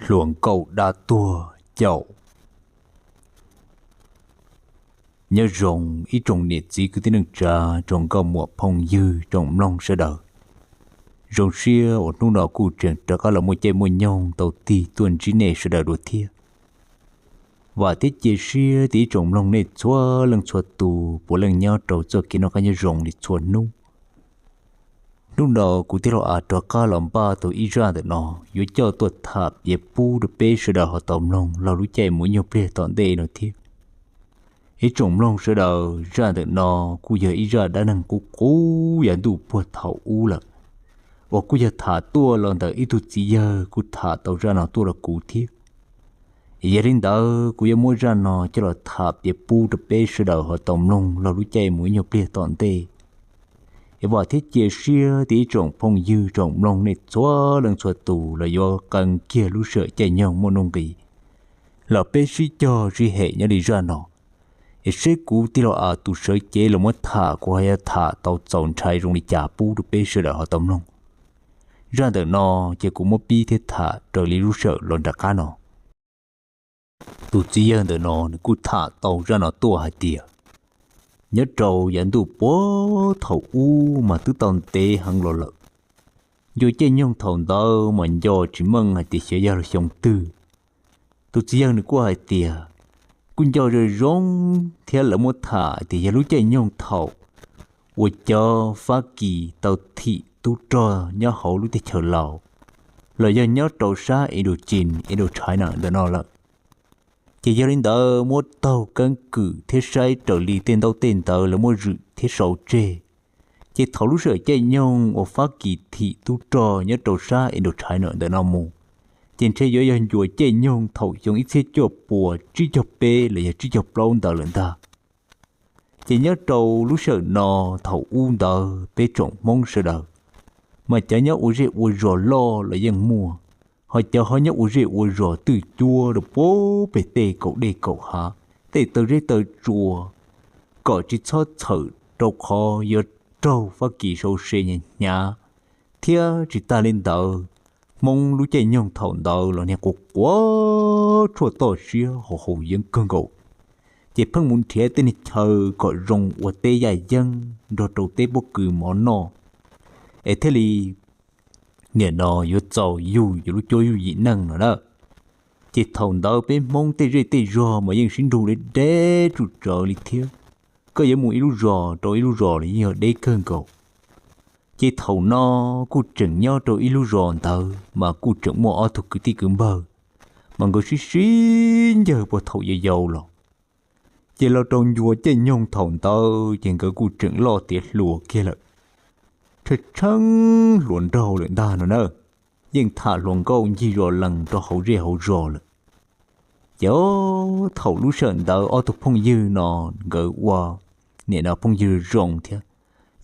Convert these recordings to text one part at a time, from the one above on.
Hluas nkauj dab tuag caum. Nyob zoo ib tsoom niam txiv kwv tij neej tsa, tsoom nkauj muam phooj ywg, tsoom mloog sawv daws. Zoo siab uas hnub no kuj tseem rov qab los muaj caij muaj nyoog tau tig tuaj ntsib nej sawv daws dua thiab. Vam thiab cia siab tias ib tsoom mloog nej txhua leej txhua tus puav leej nyob rau txoj kev noj qab nyob zoo li txhua hnub. Hnub no kuv tij laug av rov qab los npaj tau ib zaj ntawm no yuav coj tuaj tham piav pub rau peb sawv daws ho tau mloog laug lub caij mus ib nyuag pliag tom ntej no thiab. Ib tsoom mloog sawv daws, zaj ntawm no kuj yog ib zaj dab neeg qub qub yav ntuj puag thaum ub lawm, uas kuj yog tham tuaj los ntawm ib tug txiv yawg kuj tham tau zaj no tuaj rau kuv thiab. Yog li ntawd kuv yuav muab zaj no coj los tham piav pub rau peb sawv daws ho tau mloog laug lub caij mus ib nyuag pliag tom ntej. Es vam thiab cia siab tias ib tsoom phooj ywg tsoom mloog nej txhua leej txhua tus los yuav qee kiag lub sij hawm caij nyoog muaj nuj nqis los peb sib cog sib hem nyob li zaj no. Es seb kuv tij laug av tus sawv cev los muab tham kuv ho yuav tham tau txaus ntshai zoo li cas pub rau peb sawv daws ho tau mloog. Zaj ntawm no ces kuv muab pib thiab tham raws li lub sij hawm los nram qab no. Tus txiv yawg ntawm no nws kuj tham tau zaj no tuaj hais tias nyob rau yav ntuj puag thaum ub mas twb tau ntev heev los lawm. Ncua caij nyoog thaum ntawd mas nco tsis meej hais tias xyov yog xyoo twg. Tus txiv yawg nws kuj hais tias kuj nco zoo zoo thiab lawv muab tham tias yog lub caij nyoog thaum uas cov Fab Kis tau thim tub rog nyob hauv lub teb chaws Laus, los yog nyob rau sab Indochine, Indochina ntawm no lawm. Ces yog li ntawd muab taug keeb kwm thiab saib raws li tej ntaub tej ntawv lawv muab zwm thiab sau tseg, ces thaum lub sij hawm caij nyoog uas Fab Kis thim tub rog nyob rau sab Indochina ntawm no mus, ces ntshe yuav yog ncua caij nyoog thaum xyoo ib txhiab cuaj puas tsib caug peb los yog tsib caug plaub ntawd lawm ntag. Ces nyob rau lub sij hawm no, thaum ub ntawd peb tsoom Hmoob sawv daws, mas cov nyob ua zej ua zos loj los yeej muaj, ho cov ho nyob ua zej ua zos twj cuab rau puag pem tej kaum dej kaum hav, tej taw zeb taw tsua, kom tsis txhob txhawm rau qhov yuav raug Fab Kis sau se hnyav hnyav. Thiab tsis tas li ntawd, Hmoob lub caij nyoog thaum ntawd los niag quav quav tshuaj toj siab haus haus yeeb kawg nkaus, ces pheej mus nrhiav tej niag chaw kom zoo ua teb yaj yeeb nrog rau teb pob kws mov noj. Es thiaj li nim no yuav txaus yug yuav lub cuab yug yim neej no na. Ces thaum ntawd peb Hmoob tej zej tej zog mas yeej sib nrug deb deb tsuj tsawv li thiab. Koj yuav mus ib lub zos rau ib lub zos los yeej yog deb kawg nkaus. Ces thaum no kuj tseem nyob rau ib lub zos ntawd mas kuj tseem muaj ob tug kwv tij kwv npawg, mas nkawd sib sib ncawg puag thaum yau yau los. Ces los rau ncua caij nyoog thaum ntawd ces nkawd kuj tseem loj tiav hluas kiag lawm, tsheej tsheej hluas nraug lawm ntag no na. Yeej tham hluas nkauj ncig zos lees rau hauv zej hauv zos lawm. Ces thaum lub sij hawm ntawd ob tug phooj ywg no nkawd ua, nim no phooj ywg zoo thiab,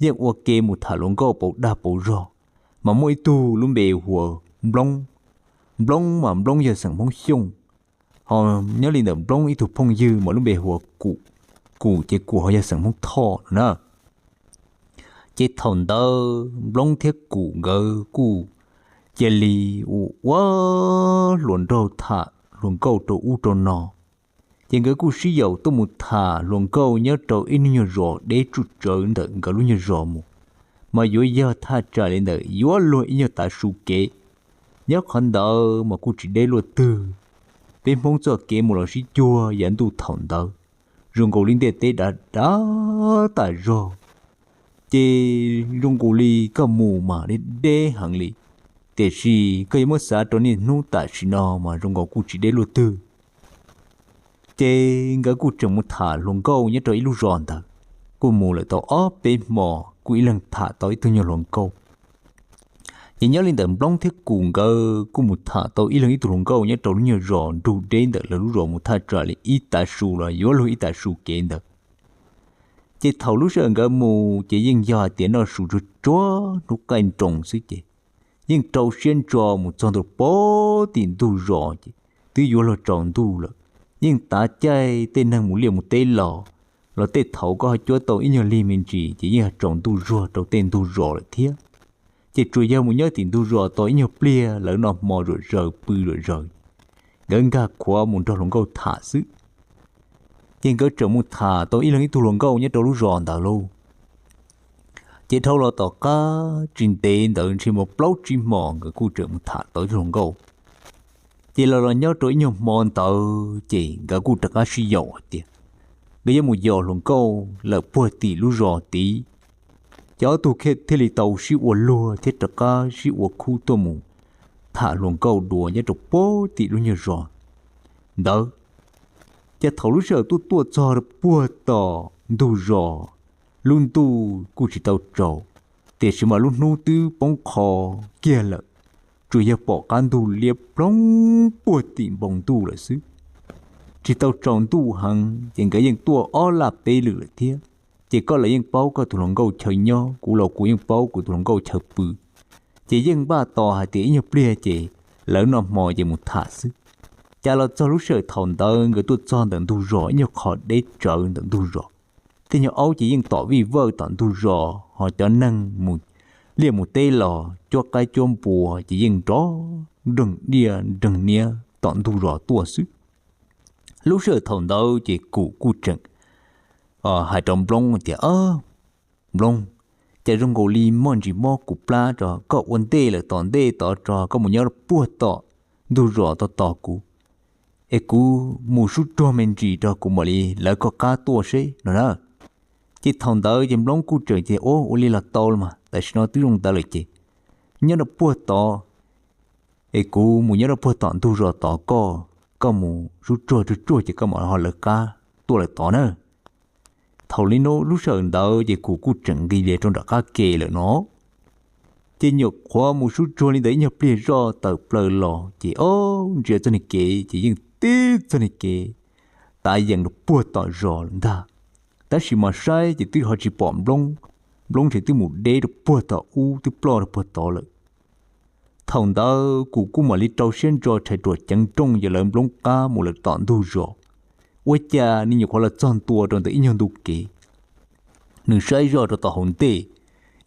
yeej ua ke mus tham hluas nkauj pauv dag pauv zog. Mas muaj ib tug lub npe hu ua Nploob, Nploob mas Nploob yog xeem Hmoob Xyooj, ho nyob li ntawm Nploob ib tug phooj ywg mas lub npe hu ua Kum, Kum ces Kum ho yog xeem Hmoob Thoj no na. Ces thaum ntawd Nploob thiab Kum nkawd kuj cia li ua ua hluas nraug tham hluas nkauj rau ub rau no. Ces nkawd kuj sib yaum tuaj mus tham hluas nkauj nyob rau ib lub nyuag zos deb tsuj tsawv ntawm nkawd lub nyuag zos mus, mas yuav yog thaj tsam li ntawm yuav luag ib nyuag tav su kev. Nyob qhov ntawd mas kuj tsis deb luaj twg. Peb Hmoob txoj kev mus los sib cuag yav ntuj thaum ntawd, zoo nkaus li ntiaj teb dav dav tas zog. Ces zoo nkaus li koj mus mas deb deb heev li, tiam sis koj yuav muab xav rau niaj hnub tam sim no mas zoo nkaus kuj tsis deb luaj twg. Ces nkawd kuj tseem mus tham hluas nkauj nyob rau ib lub zos ntawd, kuj mus lawm tau ob peb hmo kuj ib leeg tham tau ib tug nyuag hluas nkauj. Ces nyob li ntawm Nploob thiab Kum nkawd kuj mus tham tau ib leeg ib tug hluas nkauj nyob rau lub nyuag zos nrug deb ntawm lawv lub zos mus thaj tsam li ib tav su los yuav luag ib tav su kev ntawd. Ces thaum lub sij hawm nkawd mus ces yeej yog hais tias noj su tsuag tsuag hnub qaij nroos xwb ces yeej rau siab ntso mus txog ntua pem tim ntug zos ces twb yuav luag tsaus ntuj lawm. Yeej tav caij tej neeg mus liaj mus teb los, los tej thaum koj ho cuab tau ib nyuag lig me ntsis ces yeej yog tsaus ntuj zuag rau tej ntug zos lawm thiab. Ces tsuas yog mus nyob tim ntug zos tau ib nyuag pliag lawv noj hmo zom zaws pw zom zaws, nkawd nkag khuav mus nrog hluas nkauj tham xwb. Ces nkawd tseem mus tham tau ib leeg ib tug hluas nkauj nyob rau lub zos ntawd lauj. Ces dhau los tom qab tsis ntev ntawd ntshe muaj plaub tsib hmos nkawd kuj tseem mus tham tau ib tug hluas nkauj. Ces los los nyob rau ib nyuag hmo ntawd ces nkawd kuj rov qab sib yaum hais tias nkawd yuav mus yos hluas nkauj lawm puag tim lub zos tid. Ces ob tug thiaj li tau sib ua luag thiab rov qab sib ua khub tuaj mus tham hluas nkauj dua nyob rau puag tim lub nyuag zos ntawd. Ces thaum lub sij hawm tuaj tuaj txog rau puag tom ntug zos, lub ntuj kuj tsis tau tsaus, tiam sis mas lub hnub twb poob qho kiag lawm, tsuas yog pom qab ntug liab ploog puag tim npoo ntuj lawm xwb. Tsis tau tsaus ntuj heev ces nkawd yeej tuaj ob laj peb lwm lawm thiab. Ces koj los yeej paub koj tus hluas nkauj chaw nyob, kuv los kuv yeej paub kuv tus hluas nkauj chaw pw. Ces yeej npaj tos hais tias ib nyuag pliag ces lawv noj hmo ces mus tham xwb. Cas los txog lub sij hawm thaum ntawd nkawd tuaj txog ntawm ntug zos ib nyuag qho deb tsawv ntawm ntug zos, tej nyuag aub ces yeej tom vij vawj tom ntug zos, ho cov neeg mus liaj mus teb los cuab qaib cuab npua ces yeej nrov nreeg diaj nreeg niab tom ntug zos tuaj xwb. Lub sij hawm thaum ntawd ces Kum kuj tseem hais rau Nplooj tias, Nplooj, cas zoo nkaus li muaj ntsis mob kuv plab tso, koj ua ntej lawm tom ntej tod tso, koj mus nyob puag tom ntug zos tos tos kuv, es kuv mus sub tsuag me ntsis rau kuv mam li lawv koj qab tuaj seb no na. Ces thaum ntawd ces Nplooj kuj tseem tias, Ua, ua li los tau los mas, tam sim no twb zoo ntawd lawm ces nyob rau puag tod, es kuv mus nyob rau puag tom ntug zos tod, koj, koj mus sub tsuag tsuag tsuag ces koj mam ho lawv qab tuaj lawm tod na. Thaum li no lub sij hawm ntawd ces Kum kuj tseem nqis lias rau nram qab ke lawm no. Ces nyuam qhuav mus sub tsuag li ntawd ib nyuag pliag zoj tawm plaws los ces o, ntsia txoj niag kev ces yeej tib txoj niag kev tav yees rau puag tom zos lawm ntag. Tab sis mas saib ces twb ho tsis pom Nplooj, Nplooj ntshe twb mus deb rau puag tom ub twb ploj rau puag tod lawm. Thaum ntawd Kum kuj mam li rau siab ntso rhais ruam ceev nrooj yuav lawv Nplooj qab mus lawm tom ntug zos. Ua cas nws nyuam qhuav los txog ntua rau ntawm ib nyuag ntu kev, nws saib zoj rau tom hauv ntej,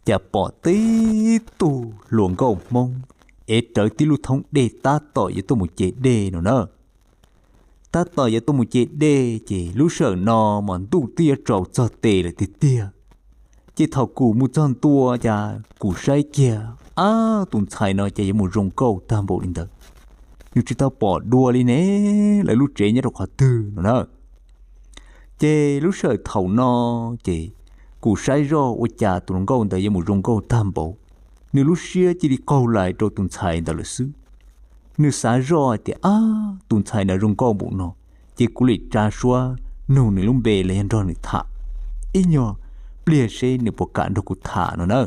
cas pom tib tug hluas nkauj Hmoob ev rawv tib lub thoob dej tab tom yuav tuaj mus ce dej no na. Tab tom yuav tuaj mus ce dej ces lub sij hawm no mas ntuj twb yuav tsaus txog tes lawm tiag tiag. Ces thaum Kum mus txog ntua cas Kum saib kiag, ab, tus ntxhais no ces yuav mus zoo nkauj tag npaum li ntawd, nws tsis tau pom dua li ne, lawv lub tsev nyob rau qhov twg no na. Ces lub sij hawm thaum no ces Kum saib zoj ua cas tus hluas nkauj ntawd yuav mus zoo nkauj tag npaum, nws lub siab cia li qaug lais rau tus ntxhais ntawd lawm xwb. Nws xav zoj hais tias, ab, tus ntxhais no zoo nkauj npaum no, ces kuv lim tsa suab nug nws lub npe los yog nrog nws tham ib nyuag pliag seb nws puas kam nrog kuv tham no na.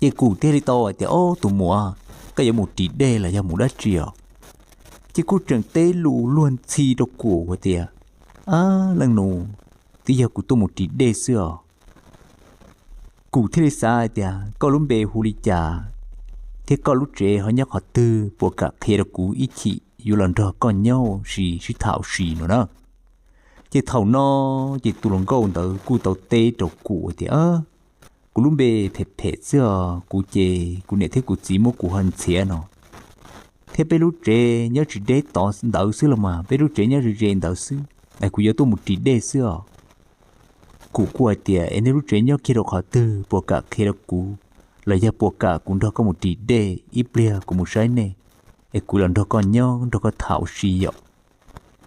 Ces Kum thiaj li tau hais tias, Ob, tus muam, koj yuav mus ris dej los yog mus dab tsi os? Ces kuj tseem teb lus luag ntxhi rau Kum hais tias, Ab, leej nus, twb yog kuv tuaj mus ris dej xwb os. Kuv thiaj li xav hais tias, Koj lub npe hu li cas thiab koj lub tsev ho nyob qhov twg, puas kam qhia rau kuv ib chim yuav los nrog koj nyob ua si sib tham ua si no na? Ces thaum no ces tus hluas nkauj ntawd kuj tau teb rau Kum tias, Kuv lub npe phem phem xwb os, kuv ces kuv niam thiab kuv txiv muab kuv ho ntxhiav no, thiab peb lub tsev nyob tsis deb tod ntawd xwb los mas, peb lub tsev nyob ze ze ntawd xwb, es kuv yuav tuaj mus ris dej xwb os. Kuv kuj hais tias, Es nej lub tsev nyob kiag rau qhov twg, puas kam qhia rau kuv, los yog puas kam kuv nrog koj mus ris dej ib pliag kuv mus saib nej, es kuv los nrog koj nyob nrog koj tham ua si yom?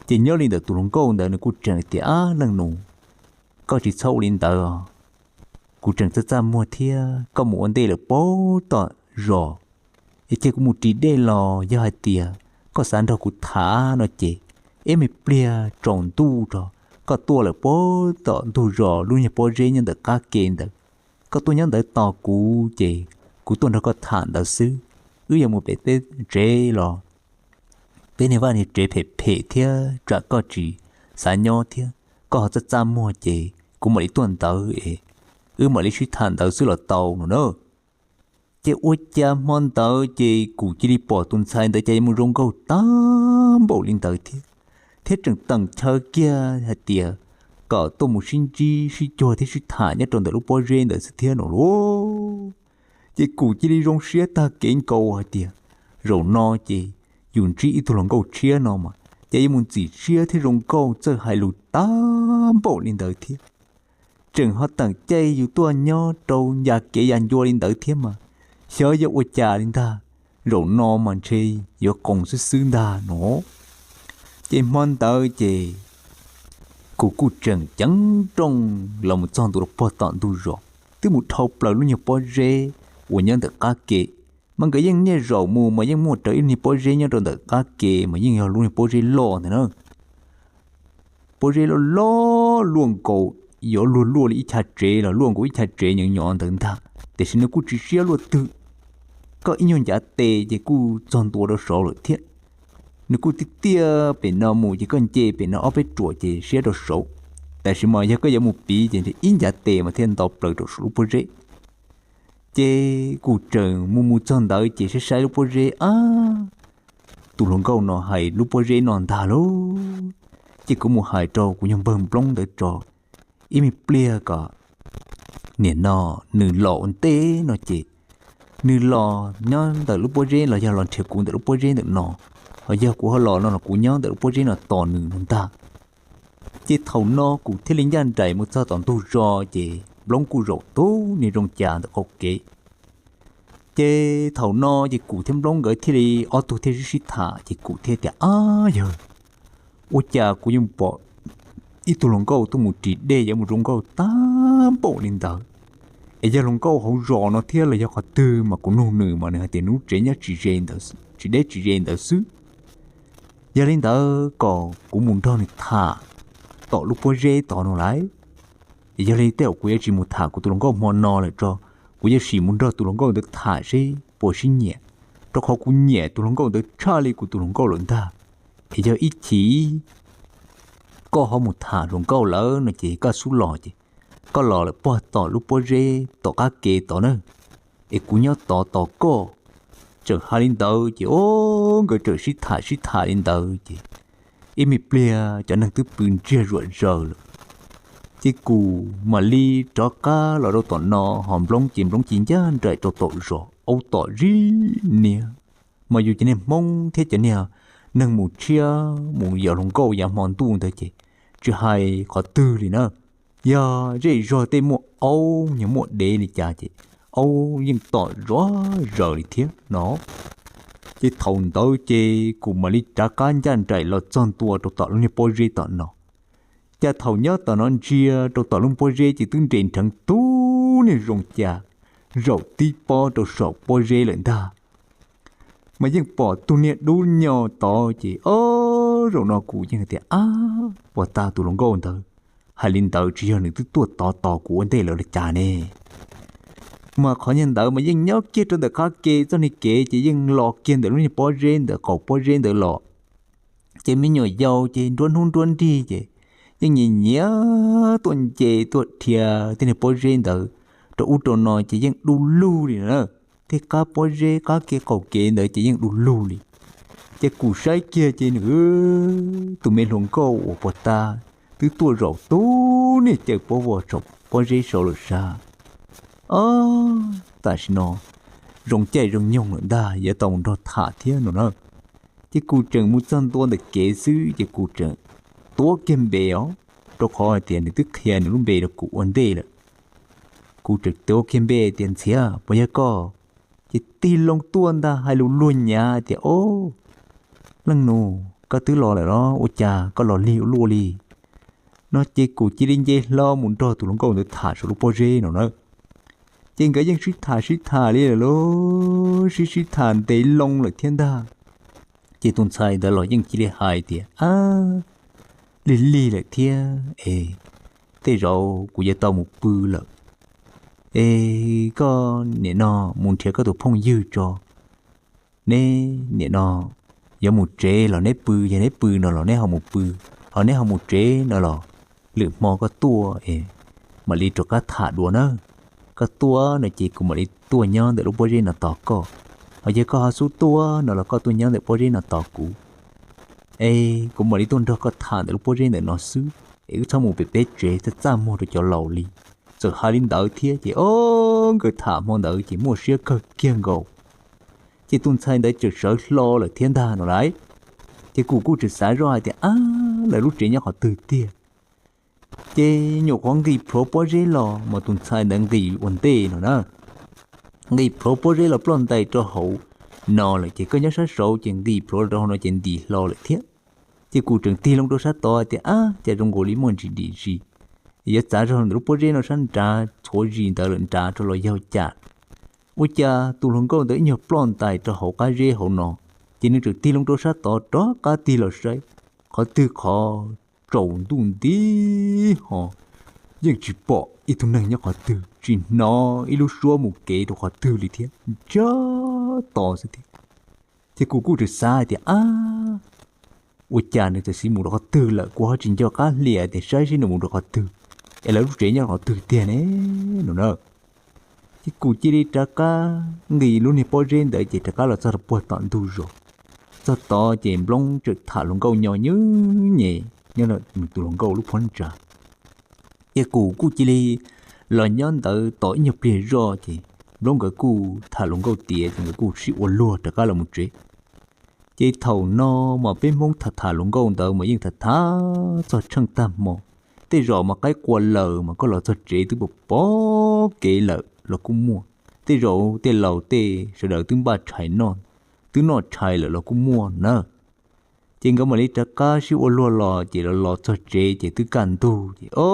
Ces nyob li ntawd tus hluas nkauj ntawd nws kuj tseem tias, Ab, leej nus, koj tsis txhob ua li ntawd os. Kuv tseem txaj txaj muag thiab, koj mus ua ntej lawm puag tom zos, es cia kuv mus ris dej los yog hais tias koj xav nrog kuv tham no ces, ib me pliag tsaus ntuj rau, koj tuaj lawm puag tom ntug zos lub nyuag pob zeb nyob ntawm qab ke ntawd, koj tuaj nyob ntawd tos kuv ces kuv tuaj nrog koj tham ntawd xwb. Wb yuav mus pem peb tsev los, peb niag vaj niag tsev phem phem thiab tsam koj tsis xav nyob thiab, koj ho txaj txaj muag ces kuv mam li tuaj ntawd es wb mam li sib tham ntawd xwb los tau no na. Ces ua cas hmo ntawd ces kuv cia li pom tus ntxhais ntawd cas yuav mus zoo nkauj tag npaum li ntawd thiab, thiab tseem teem chaw kiag hais tias kom tuaj mus sib ntsib sib cuag thiab sib tham nyob rau ntawm lub pob zeb ntawd xwb thiab no lauj. Ces kuv cia li zoo siab tag kev nkaus hais tias, Zaum no ces yus ntsib ib tug hluas nkauj tshiab no mas ces yuav mus ntxim siab thiab zoo nkauj txawj hais lus tag npaum li ntawd thiab. Tseem ho teem caij yus tuaj nyob rau ya kev ya ncua li ntawd thiab mas xyov yuav ua cas li ntag. Zaum no mas ntshe yuav qoos xwb xwb ntag no. Ces hmo ntawd ces kuv kuj tseem ceev nrooj los mus txog ntua rau pog tom ntug zos, twb mus dhau plaws lub nyuag pob zeb uas nyob ntawm qab ke. Mas nkawd yeej niaj zaus mus mas yeej muaj rawv ib niag pob zeb nyob rau ntawm qab ke mas yeej yog lub niag pob zeb loj ntag na. Pob zeb loj loj luaj nkaus, yuav luag luaj li ib chav tsev los luaj nkaus ib chav tsev nyob nyob ntawd ntag, tiam sis nws kuj tsis siab luaj twg. Koj ib nyuag ncav tes ces kuj txog ntua rau saud lawm thiab. Nws kuj tiaj tiaj pem no mus ces koj nce pem no ob peb ruam ces siab rau saud. Tiam sis mas yog koj yuav mus piv ces ib ncav tes mas thiaj nto plaws rau saum lub pob zeb. Ces kuv tseem mus mus txog ntawd ces saib saib lub pob zeb, ab, tus hluas nkauj no hais lub pob zeb no ntag lauj. Ces kuv mus hais rau kuv nyuag npawg Nplob ntawd tso, ib me pliag kom nim no nws los ua ntej no ces nws los nyob ntawm lub pob zeb los yog los nrhiav kuv ntawm lub pob zeb ntawm no, ho yog kuv ho los no los kuv nyob ntawm lub pob zeb no tos nws no ntag. Ces thaum no kuv thiaj li ncaj nraim mus txog tom ntug zos ces Nplob kuj zaum tub niag zoo cas ntawm qaum kev. Ces thaum no ces kuv thiab Nplob nkawd thiaj li ob tug thiaj sib sib tham ces kuv thiaj tias, ab yawg, ua cas kuv yuav pom ib tug hluas nkauj tuaj mus ris dej yuav mus zoo nkauj tag npaum li ntawd. Es yog hluas nkauj hauv zos no thiab los yog qhov twg mas kuv nug nws mas nws hais tias nws lub tsev nyob tsis deb tsis ze ntawd xwb. Yog li ntawd kom kuv mus nrog nws tham tom lub pob zeb tod no lauj. Es yog li tej zaum kuv yuav tsis mus tham kuv tus hluas nkauj hmo no lawm tso, kuv yuav sim mus nrog tus hluas nkauj ntawd tham seb puas sib nyiam, rau qhov kuv nyiam tus hluas nkauj ntawd tshaj li kuv tus hluas nkauj lawm ntag. Es yog ib chim koj ho mus tham hluas nkauj lawm no ces koj xub los ces koj los lawm pog tom lub pob zeb tom qab ke tod na, es kuv nyob tod tos koj. Txawm hais li ntawd ces o, nkawd txawm sib tham sib tham li ntawd ces ib me pliag cov neeg twb pw ntsiag zuam zaws lawm. Ces kuv mam li rov qab los rau tom no, ho Nplob ces Nplob cia ncaj nraim rau tom zos aub tom zib niab. Mas yus cov niag Hmoob thiab cov niag neeg mus tshiab mus yos hluas nkauj yav hmo ntuj ntawd ces tsis hais qhov twg li na, yog zej zog tej muaj aub yog muaj dev li cas ces aub yeej tom zuav zaws li thiab no. Ces thaum ntawd ces kuv mam li rov qab ncaj nraim los txog ntua rau tom lub niag pob zeb tom no. Cas thaum nyob tom no ntsia rau tom lub pob zeb ces twb nres nrheev tub niag zoo cas zaum tib pob rau saum pob zeb lawm ntag. Mas yeej pom tug niag dub nyos tod ces o, zaum no kuv yeej tias, ab, puas tas tus hluas nkauj ntawd hais li ntawd tsis yog nws twb tuaj tod tos kuv ua ntej lawm li cas ne? Mas qhov niag ntawd mas yeej nyob kiag rau ntawm qab ke txoj niag kev ces yeej los kiag ntawm lub niag pob zeb ntawm qaum pob zeb ntawd los. Ces me nyuam yaus ces nruab hnub nruab nrig ces yeej nyiam nyiam tuaj nce tuaj dhia tej niag pob zeb ntawd rau ub rau no ces yeej du lug li na. Tej qab pob zeb qab kev qaum kev ntawd ces yeej du lug li. Ces kuv saib kiag ces nws tus me hluas nkauj uas puag ta twb tuaj zaum tub niag caws pob vog saum pob zeb saud lawm sas. O, tam sim no zoo caij zoo nyoog lawm ntag, yuav tau mus nrog tham thiab no na. Ces kuv tseem mus txog ntua ntawm kev xwb ces kuv tseem tuav kiag npe os, rau qhov hais tias nws twb qhia nws lub npe rau kuv ua ntej lawm. Kuv tseem tuav kiag npe tias, Ntxhiav, puas yog koj? Ces tig loo tuaj ntag hais lus luag nyav tias, O, leej nus, koj twb los lawm los ua cas koj los lig ua luaj li? No ces kuv cia li nce hlo mus nrog tus hluas nkauj ntawd tham saum lub pob zeb no na. Ces nkawd yeej sib tham sib tham li lawm lauj, sib sib tham ntev loo lawm thiab ntag. Ces tus ntxhais ntawd los yeej cia li hais tias, A, lig lig lawm thiab es tej zaum kuv yuav tau mus pw lawm. Es koj nim no mus nrhiav koj tus phooj ywg tso. Neb nim no yuav mus tsev los neb pw, yog neb pw no los neb ho mus pw, ho neb ho mus tsev no los lwm hmo koj tuaj es mam li rov qab tham dua na. Koj tuaj no ces kuv mam li tuaj nyob ntawm lub pob zeb no tos koj, ho yog koj ho xub tuaj no los koj tuaj nyob ntawm pob zeb no tos kuv. Es kuv mam li tuaj nrog koj tham ntawm lub pob zeb ntawm no xwb, es wb txhob mus pem peb tsev txaj txaj muag rau cov laus li. Txawm hais li ntawd thiab ces o, nkawd tham hmo ntawd ces muaj siab kawg kiag nkaus. Ces tus ntxhais ntawd txawm sawv hlo lawm thiab ntag no lauj. Ces kuv kuj tseem xav zoj hais tias, ab, lawv lub tsev nyob qhov twg tiag? Ces nyuam qhuav nqis plhuav pob zeb los mas tus ntxhais ntawd nqis ua ntej no na. Nqis plhuav pob zeb los ploj ntais rau hauv no lawm ces koj nyob sab saud ces nqis plhuav los rau hauv no ces ntim hlo lawm thiab. Ces kuv tseem tig loo rau sab tod tias, ab, cas zoo nkaus li muaj ntsis dim zis, yuav txav zog ntawm lub pob zeb no sab nrad txhuav zis ntawd lawm nrad rau los yog cas. Ua cas tus hluas nkauj ntawd ib nyuag ploj ntais rau hauv qab zeb hauv no, ces nws tseem tig loo rau sab tod rov qab tig los saib qhov twg qhov tsaus ntuj nti ho yeej tsis pom ib tug neeg nyob qhov twg, tsis hnov ib lub suab mus kev rau qhov twg li thiab, ntsiag to xwb thiab. Ces kuv kuj tseem xav hais tias, ab, ua cas nws txawm xiv mus rau qhov twg lawm, kuv ho tsis nco qab hais tias saib seb nws mus rau qhov twg, es lawv lub tsev nyob qhov twg tiag ne no na. Ces kuv cia li rov qab nqis lub niag pob zeb ntawd ces rov qab los txog rau puag tom ntug zos. Txog tod ces Nplob tseem tham hluas nkauj nyo nyub nyem nyob ntawm tus hluas nkauj lub phab ntsa. Ces kuv kuj cia li los nyob ntawd tos ib nyuag pliag zoj ces Nplob nkawd kuj tham hluas nkauj tiav ces nkawd kuj sib ua luag rov qab los mus tsev. Ces thaum no mas peb Hmoob tham tham hluas nkauj ntawd mas yeej tham tham txog tsheej tag hmo. Tej zaum mas qaib qua lawm mas koj los txog tsev twb pom pom kev lawm los kuj muaj. Tej zaum tej laus tej sawv daws twb npaj tshais noj, twb noj tshais lawm los kuj muaj na. Ces nkawd mam li rov qab sib ua luag los ces los los txog tsev ces twb kaj ntug ces o,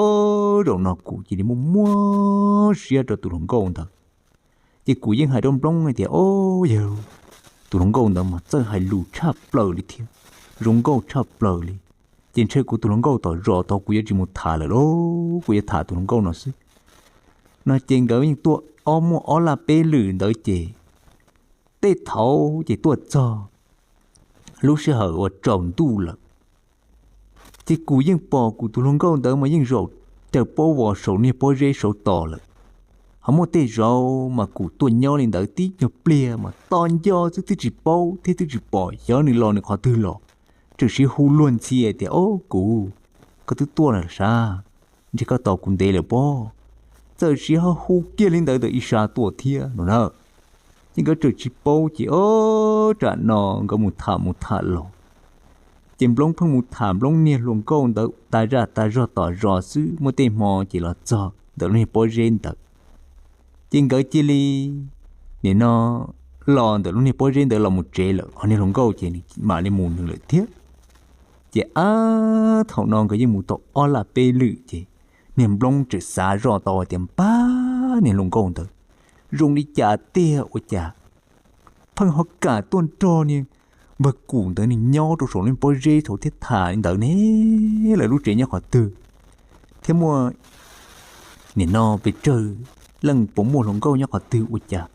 zaum no kuv cia li muaj muab siab rau tus hluas nkauj ntawd. Ces kuv yeej hais rau Nplob hais tias, o, yog tus hluas nkauj ntawd mas txawj hais lus tshaj plaws li thiab, zoo nkauj tshaj plaws li. Ces ntshe kuv tus hluas nkauj tom zos tod kuv yuav tsis mus tham lawm lauj, kuv yuav tham tus hluas nkauj no xwb no. Ces nkawd yeej tuaj ob muaj ob laj peb lwm ntawd ces tej thaum ces tuaj txog lub sij hawm uas tsaus ntuj lawm. Ces kuv yeej pom kuv tus hluas nkauj ntawd mas yeej zaum caws pob vos saum niag pob zeb saud tos lawm. Ho muaj tej zaum mas kuv tuaj nyob li ntawd tib nyuag pliag mas tos nco xwb twb tsis paub thiab twb tsis pom xyov nws los nws qhov twg los, tseem siv hu luag ntxhi tias, o, kuv, koj twb tuaj lawm sav, ntshe koj tos kuv ntev lawm pob. Txawm siv ho hu kiag li ntawd ntawm ib sab tuaj thiab no na. Ces nkawd tseem tsis paub ces o, tsam no nkawd mus tham mus tham los ces Nplob pheej mus tham Nplob niag hluas nkauj ntawd tas zaj tas zog tom zos xwb, muaj tej hmo ces los txog ntawm lub niag pob zeb ntawd. Ces nkawd cia li nim no los ntawm lub niag pob zeb ntawd los mus tsev lawm, ho niag hluas nkauj ces mam li mus nws lawm thiab. Ces ab, thaum no nkawd yeej mus tau ob laj peb lwm ces niag Nplob tseem xav zoj tau tias, npab, niag hluas nkauj ntawd zoo li cas tiag ua cas pheej ho kam tuaj nrog niag npawg Kum ntawd nws nyob rau saum lub pob zeb saud thiab tham li ntawd ne, lawv lub tsev nyob qhov twg thiab muaj nim no pes tsawg leej, puas muaj hluas nkauj nyob qhov twg ua cas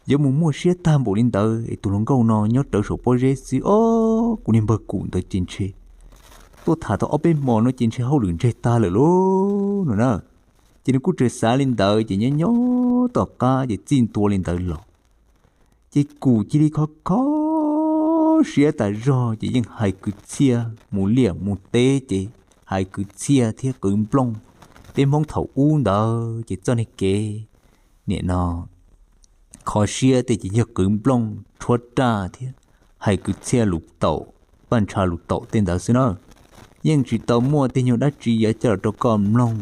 yuav mus muaj siab tag npaum li ntawd es tus hluas nkauj no nyob rawv saum pob zeb xwb. O, kuv niag npawg Kum ntawd ces ntshe tuaj tham tau ob peb hmo no ces ntshe hauj lwm ntseg tag lawm lauj no na. Ces nws kuj tseem xav li ntawd ces nyob nyob tom qab ces txij ntua li ntawd los ces kuv cia li kho kho siab tas zog ces yeej hais kwv txhiaj mus liaj mus teb ces hais kwv txhiaj thiab qwv nplooj. Peb Hmoob thaum ub ntawd ces txoj niag kev nim no kho siab tej ces yog qwv nplooj tshuab raj thiab hais kwv txhiaj lus taum, paj ntsha lus taum tej ntawd xwb na. Yeej tsis tau muaj tej nyuag dab tsi yuav coj los rau koj mloog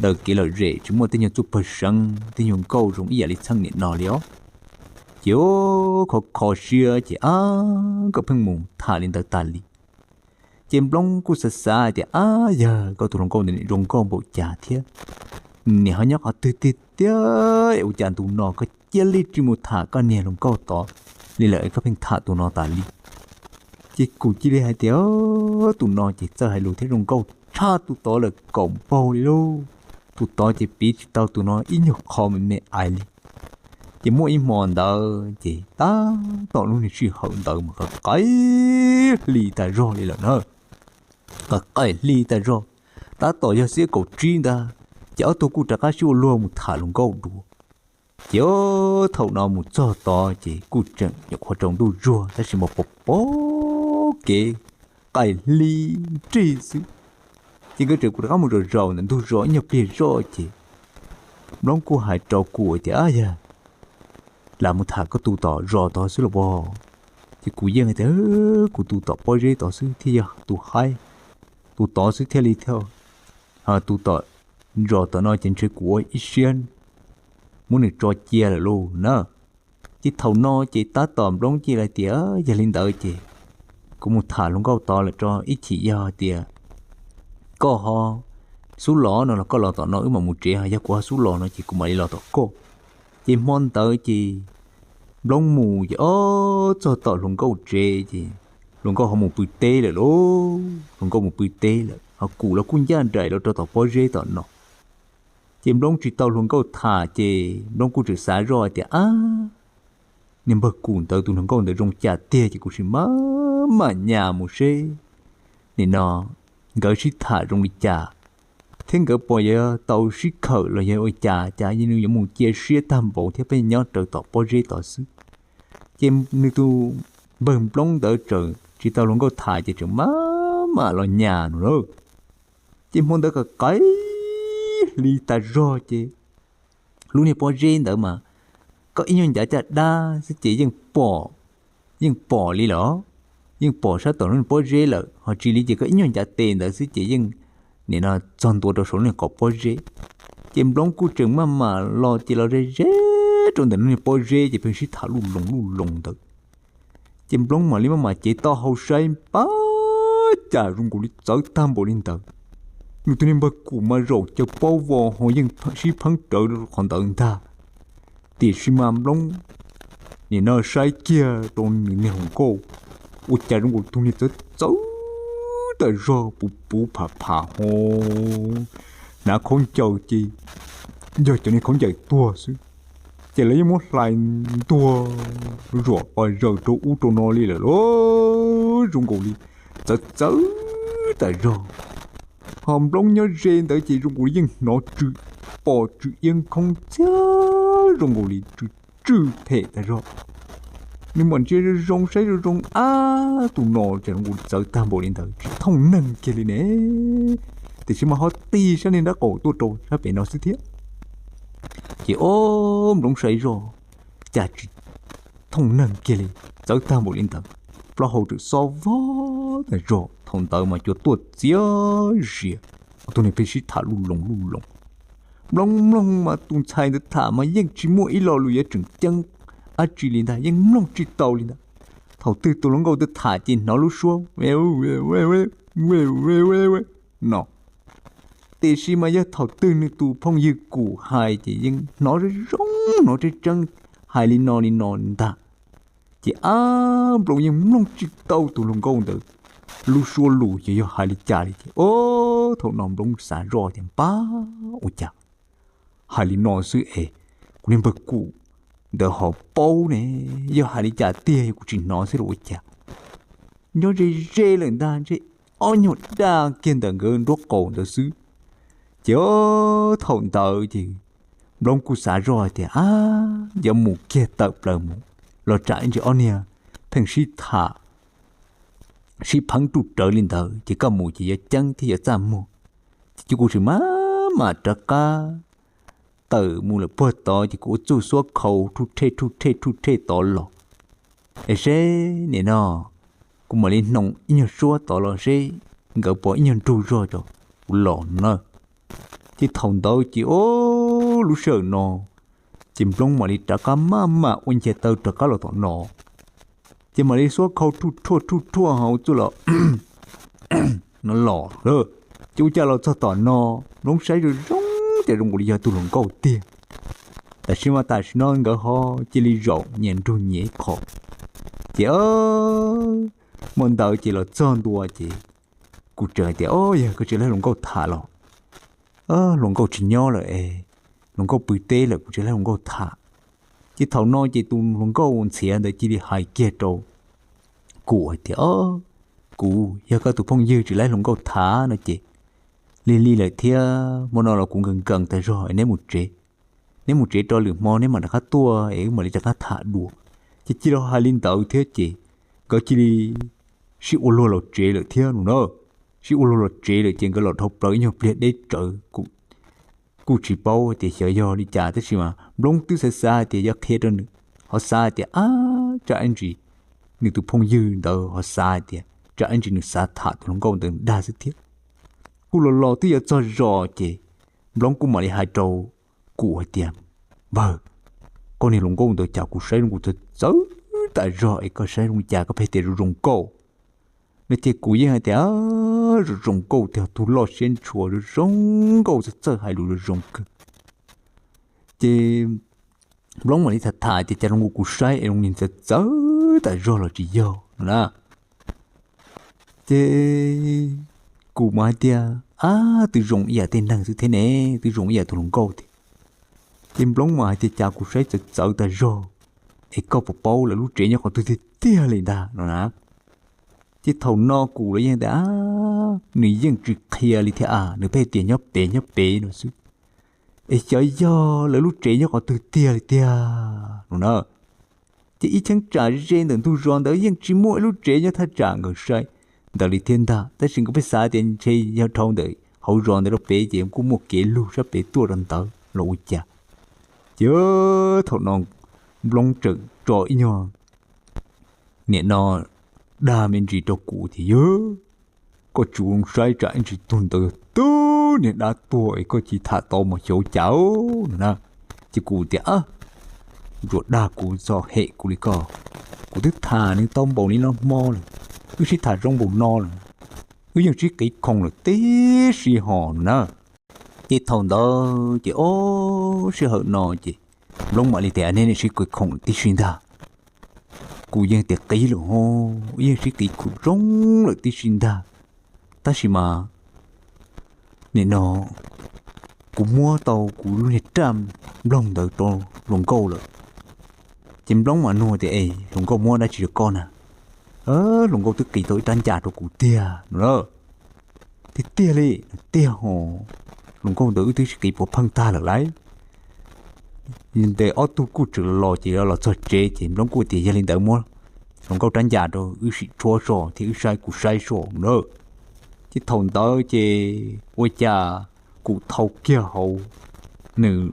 daws kev lom zem, tsis muaj tej nyuag txuj pawg seev tej nyuag nkauj zoo ib yam li txheej nim no li os. Ces kho kho siab ces ab, nkawd pheej mus tham li ntawd tas li. Ces nplooj kuj xav xav hais tias, ab, yawg koj tus hluas nkauj ntawd zoo nkauj npaum cas thiab, niam ho nyob qhov twg tiag tiag, ua cas ntu no koj cia li tsis mus tham koj niag hluas nkauj tod li lawm, koj pheej tham tus no tas li. Ces kuv cia li hais tias, tus no ces txawj hais lus thiab zoo nkauj tshaj tus tod lawm kaum npaug li lauj. Tus tod ces piv tsis tau tus no ib nyuag qho me me ais li. Ces muaj ib hmo ntawd ces tab tom lub niag sij hawm ntawd mas qaim qaim hli tas zog li lawm na. Qaim qaim hli tas zog, tab tom yog xiab kaum tsib ntag, ces ob tug kuj rov qab sib ua luag mus tham hluas nkauj dua. Ces thaum no mus txog tod ces kuj tseem nyuam qhuav tsaus ntuj zuag tab sis mas pom pom kev qaim hli nrig xwb. Ces nkawd tseem kuj rov qab mus zaum zaum ntawm ntug zos ib nyuag pliag zoj ces nplooj kuj hais rau kuv tias, ab yawg, lam mus tham koj tus tom zos tod xwb los puas? Ces kuv yeej hais tias, kuv tus tom pob zeb tod xwb thiaj yog tus haib, tus tod xwb thiaj li thiaj, tus tom zos tom no ces ntshe kuv ua ib siab muab nws tso cia lawm lauj na. Ces thaum no ces tab tom Nplob cia li tias, yog li ntawd ces kuv mus tham hluas nkauj tod lawm tso, ib chim yog tias koj ho xub los no los koj los tom no wb mam mus tsev, ho yog kuv ho xub los no ces kuv mam li los tom koj. Ces hmo ntawd ces Nplob mus ces ob txog tom hluas nkauj tsev ces hluas nkauj ho mus pw teb lawm lauj, hluas nkauj mus pw teb lawm ho kuv los kuj ncaj nraim los rau tom pob zeb tom no. Ces Nplob tsis tau hluas nkauj tham ces Nplob kuj tseem xav zoj tias, ab, niag npawg Kuv ntawd tus hluas nkauj ntawd zoo cas tiag ces kuv sim maj mam nyas mus seb nim no nkawd sib tham zoo li cas, thiab nkawd puas yuav tau sib khawm los yog ua cas, cas nws yuav mus cia siab tag npaum thiab pheej nyob raws tom pob zeb tod xwb. Ces nws tus npawg Nplob ntawd tseem tsis tau hluas nkauj tham ces tseem maj mam los nyas no lauj. Ces hmo ntawd qaim qaim hli tas zog ces lub niag pob zeb ntawd mas koj ib nyuag ncav caj dab xwb ces yeej pom, yeej pom li los, yeej pom sab tom lub niag pob zeb lawm, ho tsis li ces koj ib nyuag ncav tes ntawd xwb ces yeej nim no txog ntua rau saum lub niag qhov pob zeb. Ces Nplob kuj tseem maj mam los ces los ze ze rau ntawm lub niag pob zeb ces pheej sib tham luj loos luj loos ntawd. Ces Nplob mam li maj mam cev taub hau saib pab cas zoo nkaus li txawv tag npaum li ntawd. Nws tus niag npawg Kuv mas zaum caws paub vos ho yeej sib pheeb rawv qhov ntawd ntag. Tiam sis mas Nplob nim no saib kiag rau nws niag hluas nkauj, ua cas zoo nkaus tus niag txawv txawv tas zog puv puv pham pham ho hnav khaub ncaws ces yog cov niag khaub ncaws tuag xwb, ces lawv yeej muab hlais ntuag zuam qos zaws rau ub rau no li lawm lauj, zoo nkaus li txawv txawv tas zog. Ho Nplob nyob ze ntawd ces zoo nkaus li yeej hnov tsw pos tsw iab khoob txhiab zoo nkaus li tsw tsw phem tas zog. Nws mam ntsia zoo zoo saib zoo zoo, ab, tus no cas zoo nkaus li txawv tag npaum li ntawd tsis thooj neeg kiag li ne. Tiam sis mas ho tig sab niag nrab qaum tuaj rau sab pem no xwb thiab. Ces ob Nplob saib zoj cas tsis thooj neeg kiag li, txawv tag npaum li ntawd, plaub hau tseem xob vog tas zog. Thaum ntawd mas cua tuaj txias zias, ob tug niag pheej sib tham luj loos luj loos. Nplob mloog mas tus ntxhais ntawd tham mas yeej tsis muaj ib lo lus yuav tseem ceeb dab tsi li ntag, yeej mloog tsis tau li ntag. Thaum twg tus hluas nkauj ntawd tham ces hnov lub suab no, tiam sis mas yog thaum twg nws tus phooj ywg Kuv hais ces yeej hnov zoo zoo, hnov tseeb tseeb, hais li no li no ntag. Ces ab Nplob yeej mloog tsis tau tus hluas nkauj ntawd lub suab lus ces yog hais li cas li ces, o, thaum no Nplob xav zoj tias npab ua cas hais li no xwb es kuv niag npawg Kuv ntawd ho paub ne, yog hais li cas tiag yog kuv tsis hnov xwb los ua cas. Nyob ze ze lawm ntag, ntshe ob nyuag daj kiag ntawm nkawd nruab qaum ntawd xwb. Ces thaum ntawd ces Nplob kuj xav zoj hais tias, ab, yuav mus kiag tawm plaws mus los tsam ib ntsis ob niag pheej sib tham sib pheeb ruj rawv li ntawd ces koj mus ces yuav ceeb thiab yuav txaj muag. Ces kuv tseem maj mam rov qab tawm mus lawm puag tod ces kuv ua txuj xuab khau rhuj rhej rhuj rhej rhuj rhej tod los. Es seb nim no kuv mam li hnoos ib nyuag suab tod los seb nkawd puas ib nyuag nrug zog rau kuv los na. Ces thaum ntawd ces o, lub sij hawm no ces Nplob mam li rov qab maj mam ua ncaig taw rov qab los tom no. Ces mam li xuab khau rhuj rhuaj rhuj rhuaj ho ua txuj los no los lawm. Ces ua cas los txog tom no, Nplob saib zoo zoo ces zoo nkaus li yog tus hluas nkauj tiag. Tab sis mas tam sim no nkawd ho cia li zaum nyias nrug nyias ib qho. Ces hmo ntawd ces los txog ntua ces kuv tseem hais tias, o, yog koj tsis laib hluas nkauj tham los? Hluas nkauj tsis nyob lawm es, hluas nkauj pw teb lawm, kuv tsis laib hluas nkauj tham. Ces thaum no ces tus hluas nkauj ntxhiav ntawd cia li hais kiag rau kuv hais tias, o, kuv, yog koj tus phooj ywg tsis laib hluas nkauj tham no ces lig lig lawm thiab, hmo no los kuv nkees nkees tas zog es neb mus tsev. Neb mus tsev rau lwm hmo neb mam rov qab tuaj es wb mam li rov qab tham dua. Ces cia li hais li ntawd thiab ces nkawd cia li sib ua luag los tsev lawm thiab no na. Sib ua luag los tsev lawm ces nkawd los dhau plaws ib nyuag pliag deb tsawv, kuj tsis paub tias xyov yog li cas tab sis mas Nplob twb xav xav hais tias yuav qhia rau nws ho xav hais tias ab tsam ib ntsis nws tus phooj ywg ntawd ho xav hais tias tsam ib ntsis nws xav tham tus hluas nkauj ntawd dag xwb thiab. Kuj los los twb yuav txog zos ces Nplob kuj mam li hais rau Kum hais tias, Vawg, koj niag hluas nkauj ntawd cas kuv saib zoo nkaus txawv txawv tas zog es koj saib zoo li cas koj pheej tias zoo zoo nkauj no ces Kum yeej hais tias zoo zoo nkauj tiag, tus loj siab ntshua zoo zoo nkauj, txawj txawj hais lus zoo zoo kawg. Ces Nplob mam li tham tham tias cas zoo nkaus kuv saib es zoo li txawv txawv tas zog los tsis yog no na. Ces Kum mas hais tias, Ab, twb zoo ib yam tej neeg xwb thiab ne, twb zoo ib yam tus hluas nkauj thiab. Ces Nplob mas hais tias cas kuv saib txawv txawv tas zog es koj puas paub lawv lub tsev nyob qhov twg tiag tiag li ntag no na. Ces thaum no Kum los yeej tias, Ab, nws yeej tsis qhia li thiab a, nws pheej tias nyob pem nyob pem no xwb. Es xyov yog lawv lub tsev nyob qhov twg tiag li tiag no na. Ces ib cheeb tsam ze ntawm ntug zos ntawd yeej tsis muaj ib lub tsev nyob thaj tsam nkawd saib ntawd li thiab ntag, tab sis nkawd pheej xav tias ntshe yog dhau ntawm hauv zos ntawd rau pem ces kuj muaj kev lug sab pem tuaj rau ntawd los ua cas. Ces thaum no Nplob tseem tso ib nyuag nim no dag me ntsis rau Kum tias, Yog koj tsis ua zoo saib tsam ib ntsis tug ntawd yog tub niag dab tuag es koj cia li tham tau mas xyov cas no na. Ces Kum tias, Ab, tsuas dag kuv txog hem kuv li koj, kuv twb tham nws tau npaum li no hmo lawm, wb sib tham zoo npaum no lawm, wb yeej sib qiv khoom lawm tib si hos no na. Ces thaum ntawd ces ob sij hawm no ces Nplob mam li tias, Nej, nej sib qiv khoom lawm tib si ntag. Kuv yeej tias qiv lawm ho, yeej sib qiv khoom zoo lawm tib si ntag, tab sis mas nim no kuv muab tau kuv lub niag raj nploog ntawd rau hluas nkauj lawm. Ces Nplob mas nug tias, Es hluas nkauj muab dab tsi rau koj na? Hluas nkauj twb qiv tau ib rab ncas rau kuv tiag no na. Tiag tiag li? Tiag ho, hluas nkauj ntawd wb twb sib qiv puav pheej tag lawm lauj. Ntes ob tug kuj tseem los ces los txog tsev ces Nplob kuj tias, Yog li ntawd muab hluas nkauj rab ncas rau wb sim tshuab so thiab wb saib, kuv saib so na. Ces thaum ntawd ces ua cas Kum thau kiag hauv nws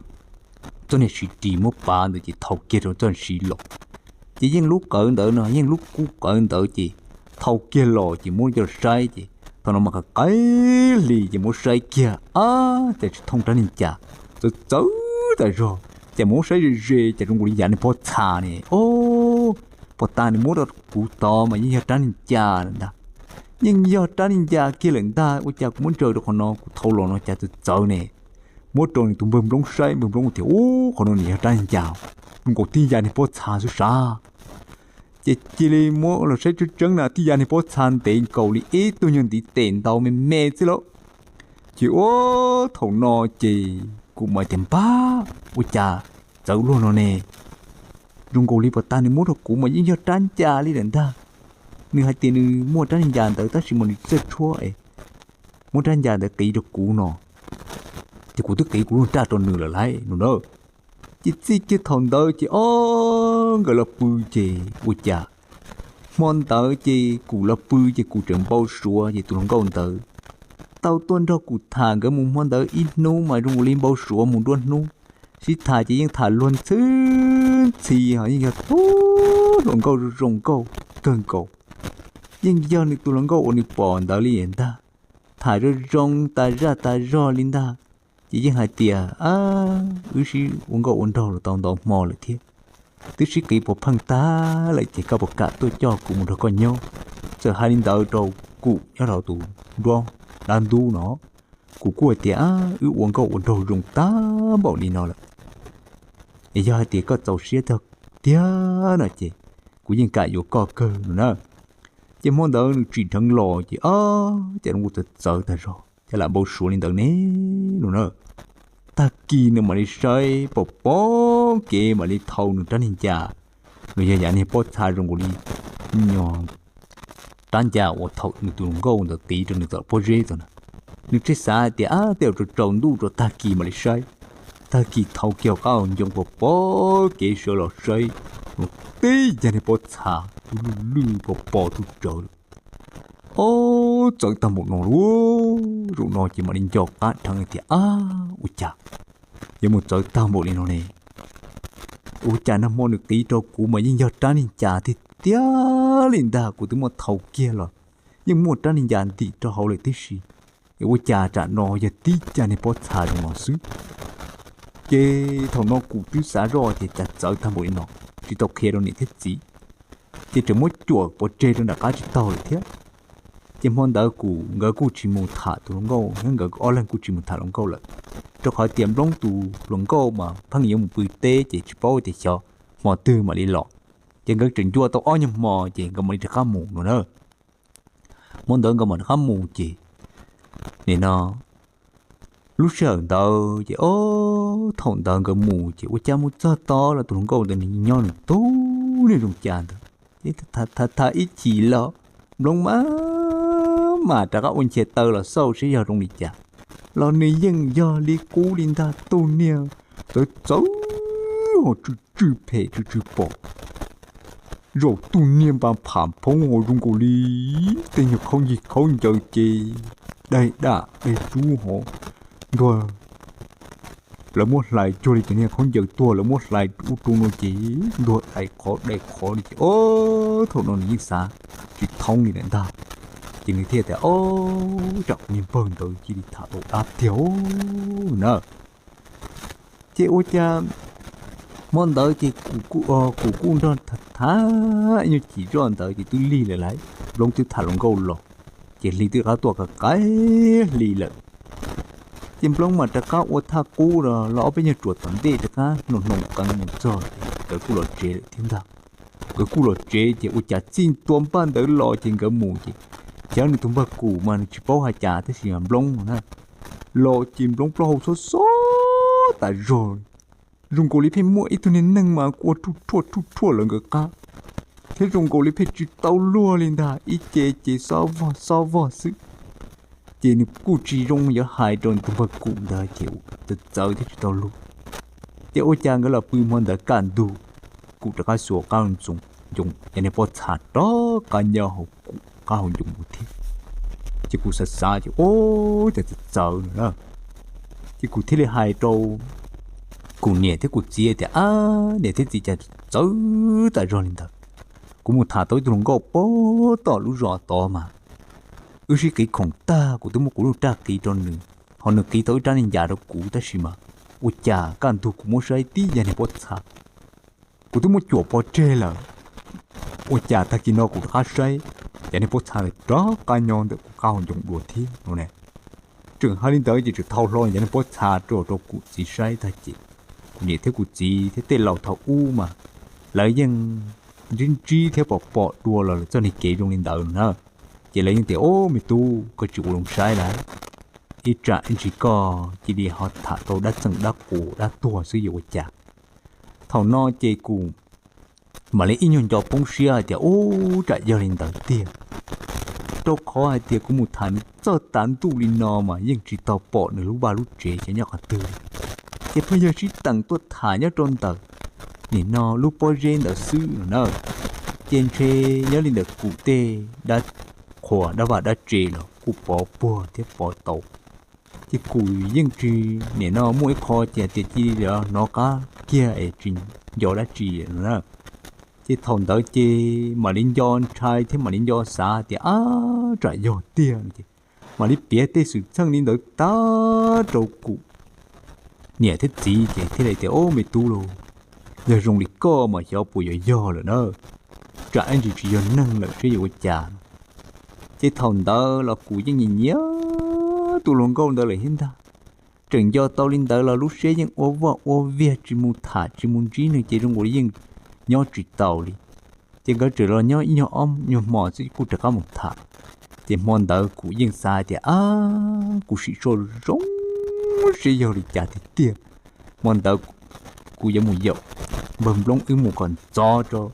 txoj niag siv ris muab pav ntawd ces thau kiag rau txoj siv los. Ces yeej lub qawv ntawd no, yeej lub kub qawv ntawd ces thau kiag los ces muab coj saib ces thaum no mas qhov qaib hli ces muab saib kiag, ab, cas tsis thooj rab niag ncas, txawv txawv tas zog, ces muab saib ze ze ces zoo nkaus li yav niag pob txha ne. Ob, puag ta nws muab rau kuv tod mas yeej yog rab niag ncas lawm ntag. Yeej yog rab niag ncas kiag lawm ntag, ua cas kuv muab ntsaws rau qhov no kuv thau los no cas txawv txawv ne. Muab rau nws tus npawg Nplob saib, npawg Nplob tias, Ub, qhov no nws yog rab niag ncas, zoo nkaus tib yav niag pob txha xwb sav. Ces cia li muab los saib tseeb tseeb na, tib yav niag pob txha ntev nkaus li ib tug nyuag ntiv tes ntau me me xwb lauj. Ces ua thaum no ces kuv mam tias, Npab, ua cas txawv luaj no ne? Zoo nkaus li puag ta nws muab rau kuv mas yeej yog rab ncas li lawm ntag. Nws hais tias nws muaj rab niag ncas ntawd tab sis mas nws txawj tshuab es muab rab ncas ntawd qiv rau kuv no, ces kuv twb qiv kuv lub raj rau nws lawm lauj no na. Ces txij kiag thaum ntawd ces ob nkawd los pw ces ua cas hmo ntawd ces kuv los pw ces kuv tseem npau suav ces tus hluas nkauj ntawd tau tuaj nrog kuv tham, nkawd mus hmo ntawd ib hnub mas zoo nkaus li npau suav mus nruab hnub. Sib tham ces yeej tham luag ntxhi ntxhi ho yeej yog tub hluas nkauj zoo zoo nkauj kawg nkaus. Yeej yog nws tus hluas nkauj uas nws pom ntawd li ntag. Tham zoo zoo tas zaj tas zog li ntag. Ces yeej hais tias, Ab, wb sib ua nkauj ua nraug los tau ntau hmo lawm thiab, twb sib qiv puav pheej tag lawm ces koj puas kam tuaj coj kuv mus nrog koj nyob? Txawm hais li ntawd rau kuv nyob rau tus nruab dab ntub no, kuv kuj hais tias, Ab, wb ua nkauj ua nraug zoo tag npaum li no lawm, es yog hais tias koj txaus siab tiag no ces kuv yeej kam yuav koj kawg no na. Ces hmo ntawd nws tsim dheev los ces ob, ces zoo nkaus txawv txawv tag zog ces lam npau suav li ntawd ne no na. Tag kis nws mam li saib pom pom kev mam li thau nws rab niag ncas, los yog yav niag pob txha zoo nkaus li nyog rab ncas uas thaum nws tus hluas nkauj ntawd qiv rau nws tom pob zeb tod na. Nws thiaj xav hais tias, Ab, tej zaum tsaus ntuj rau tag kis mam li saib. Tag kis thau kiag qab ncoo pom pom kev sawv los saib, tib yav niag pob txha lwj lwj pos pos tub rawv lawm. Ob, txawv tag npaum no lauj. Zaum no ces mam li nco qab dheev tias, Ab, ua cas yuav mus txawv tag npaum li no ne? Ua cas nag hmo nws qiv rau kuv mas yeej yog rab niag ncas tiag tiag li ntag. Kuv twb muaj thaum kiag los yeej muaj rab niag ncas ntim rau hauv lawm tib si, es ua cas tam no yog tib cag niag pob txha zoo no xwb. Ces thaum no kuv twb xav zoj ces txawv tag npaum li no, tsis tau qhia rau niam thiab txiv, ces tseem muab cuam pov tseg rau nram qab tsis taug lawm thiab. Ces hmo ntawd kuv nkawd kuj tsis mus tham tus hluas nkauj, nkawd ob leeg kuj tsis mus tham hluas nkauj lawm, rau qhov tias Nplob tus hluas nkauj mas pheej yuav mus pw teb ces tsis paub tias xyov hmo twg mam li los. Ces nkawd tseem ncua tau ob nyuag hmo ces nkawd mam li rov qab mus no na. Hmo ntawd nkawd mam rov qab mus ces nim no lub sij hawm ntawd ces ob thaum ntawd nkawd mus ces ua cas mus txog tod los tus hluas nkauj ntawd nws nyob nws tub niag zoo cas ntawd. Ces tham tham ib chim los Nplob mas mas rov qab ua nchias taw los xauj seb yog zoo li cas, los nws yeej yog li qub li ntag, tus niag txawv txawv ho tsw tsw phem tsw tsw pom, zaum tus niag npa pham phoob ho zoo nkaus li tej nyuag khaub ncig khaub ncaws ces daig dam daig rub ho ntuag. Lawv muab hlais cuag li cov niag khaub ncaws tuag lawv muab hlais ub rau no ces ntuag dai qhov dai qhov li ces ob thaum no nws yeej xav tsis thoob li lawm ntag. Ces nws thiaj tias, Ob, tsam kuv niag npawg ntawd cia li tham tau dab tiag na. Ces ua cas hmo ntawd ces kuv kuj nrog tham ib nyuag chim zoj ntawd ces twb lig lawm lauj, Nplob twb tham hluas nkauj los, ces hli twb qab tuaj ka qaib hli lawm. Ces Nplob mas rov qab ua thaj qub los ob peb nyuag ruam tom ntej rov qab hnoos hnoos qees mus txog ces nkawd kuj los tsev lawm thiab ntag. Nkawd kuj los tsev ces ua cas txij ntua npaj ntawd los ces nkawd mus ces, ces nws tus npawg Kum mas nws tsis paub hais cas tab sis mas Nplob na, los ces Nplob plaub hau xob xob tas zog, zoo nkaus li pheej muaj ib tug niag neeg mas ua ruj ruaj ruj ruaj lawv nkawd qab, thiab zoo nkaus li pheej tsis tau luag li ntag, ib ce ces xob vog xob vog xwb. Ces nws kuj tsis zoo yuav hais rau nws tus npawg Kum ntawd ces txawv txawv thiab tsis tau luag. Ces ua cas nkawd los pw hmo ntawd kaj ntug, Kum rov qab xuas qab ntxoov, yog niag pob txha rov qab nyob hauv Kum qab hauv ncoo ua thiab. Ces kuv xav xav ces ua cas txawv txawv no na. Ces kuv thiaj li hais rau kuv niam thiab kuv txiv tias, Ab, niam thiab txiv, cas txawv tas zog li ntawd. Kuv mus tham tau ib tug hluas nkauj pem tom lub zos tod mas wb sib qiv khoom tag kuv twb muab kuv lub raj qiv rau nws, ho nws qiv tau ib rab niag ncas rau kuv tab sis mas ua cas kaj ntug kuv muab saib tib yam niag pob txha, kuv twb muab cuam pov tseg lawm. Ua cas tag kis no kuv rov qab saib, ces niag pob txha ntawd rov qab nyob ntawm kuv qab hauv ncoo dua thiab no ne. Tseem hais li ntawd ces tseem thau hlo yog niag pob txha rau rau kuv txiv saib tag ces kuv niam thiab kuv txiv thiab tej laus thaum ub mas lawv yeej ntsib ntsib thiab pom pom dua los lawv txoj niag kev zoo li ntawd no na. Ces lawv yeej tias, Ob, me tub, koj tsis ua zoo saib lawm, ib tsam ib ntsis koj cia li ho tham tau dab txeem dab qus dab tuag xwb yuav ua cas. Thaum no ces kuv mam li ib nyuag nco poob siab hais tias, Ub, tsam yog li ntawd tiag, rau qhov hais tias kuv mus tham nws txog tav ntuj li no mas yeej tsis tau pom nws lub vaj lub tsev ces nyob qhov twg li. Ces pheej yog sib teem tuaj tham nyob rau ntawm nim no lub pob zeb ntawd xwb no na. Ces ntshe nyob li ntawm kuv tej dab qhuas dab vaj dab tse los kuj pov puag thiab pov tau. Ces kuv yeej tsis, nim no muaj ib qho ces tias cia li hnov qab kiag es tsis nco dab tsi no na. Ces thaum ntawd ces mam li nco ntshai thiab mam li nco xav tias, Ab, tsam yog tiag no ces mam li piav tej xwm txheej li ntawd tag rau kuv niam thiab txiv ces thiaj li tias, Ob, me tub lauj, yog zoo li koj mas xyov puas yuav yog lawm na, tsam ib ntsis tsis yog neeg lawm seb yuav ua cas no. Ces thaum ntawd los kuv yeej nyiam nyiam tus hluas nkauj ntawd lawm thiab ntag. Tseem nco tau li ntawd los lub siab yeej ua vaj ua viag tsis mus tham tsis mus ntsib nws ces zoo nkaus li yeej nyob tsis taus li. Ces nkawd tseem los nyob ib nyuag ob nyuag hmo xwb kuj rov qab mus tham. Ces hmo ntawd kuv yeej xav tias, Ab, kuv sim soj zoo seb yog li cas tiag tiag. Hmo ntawd kuv yuav mus yaum npawg Nplob wb mus kom ntxov rau,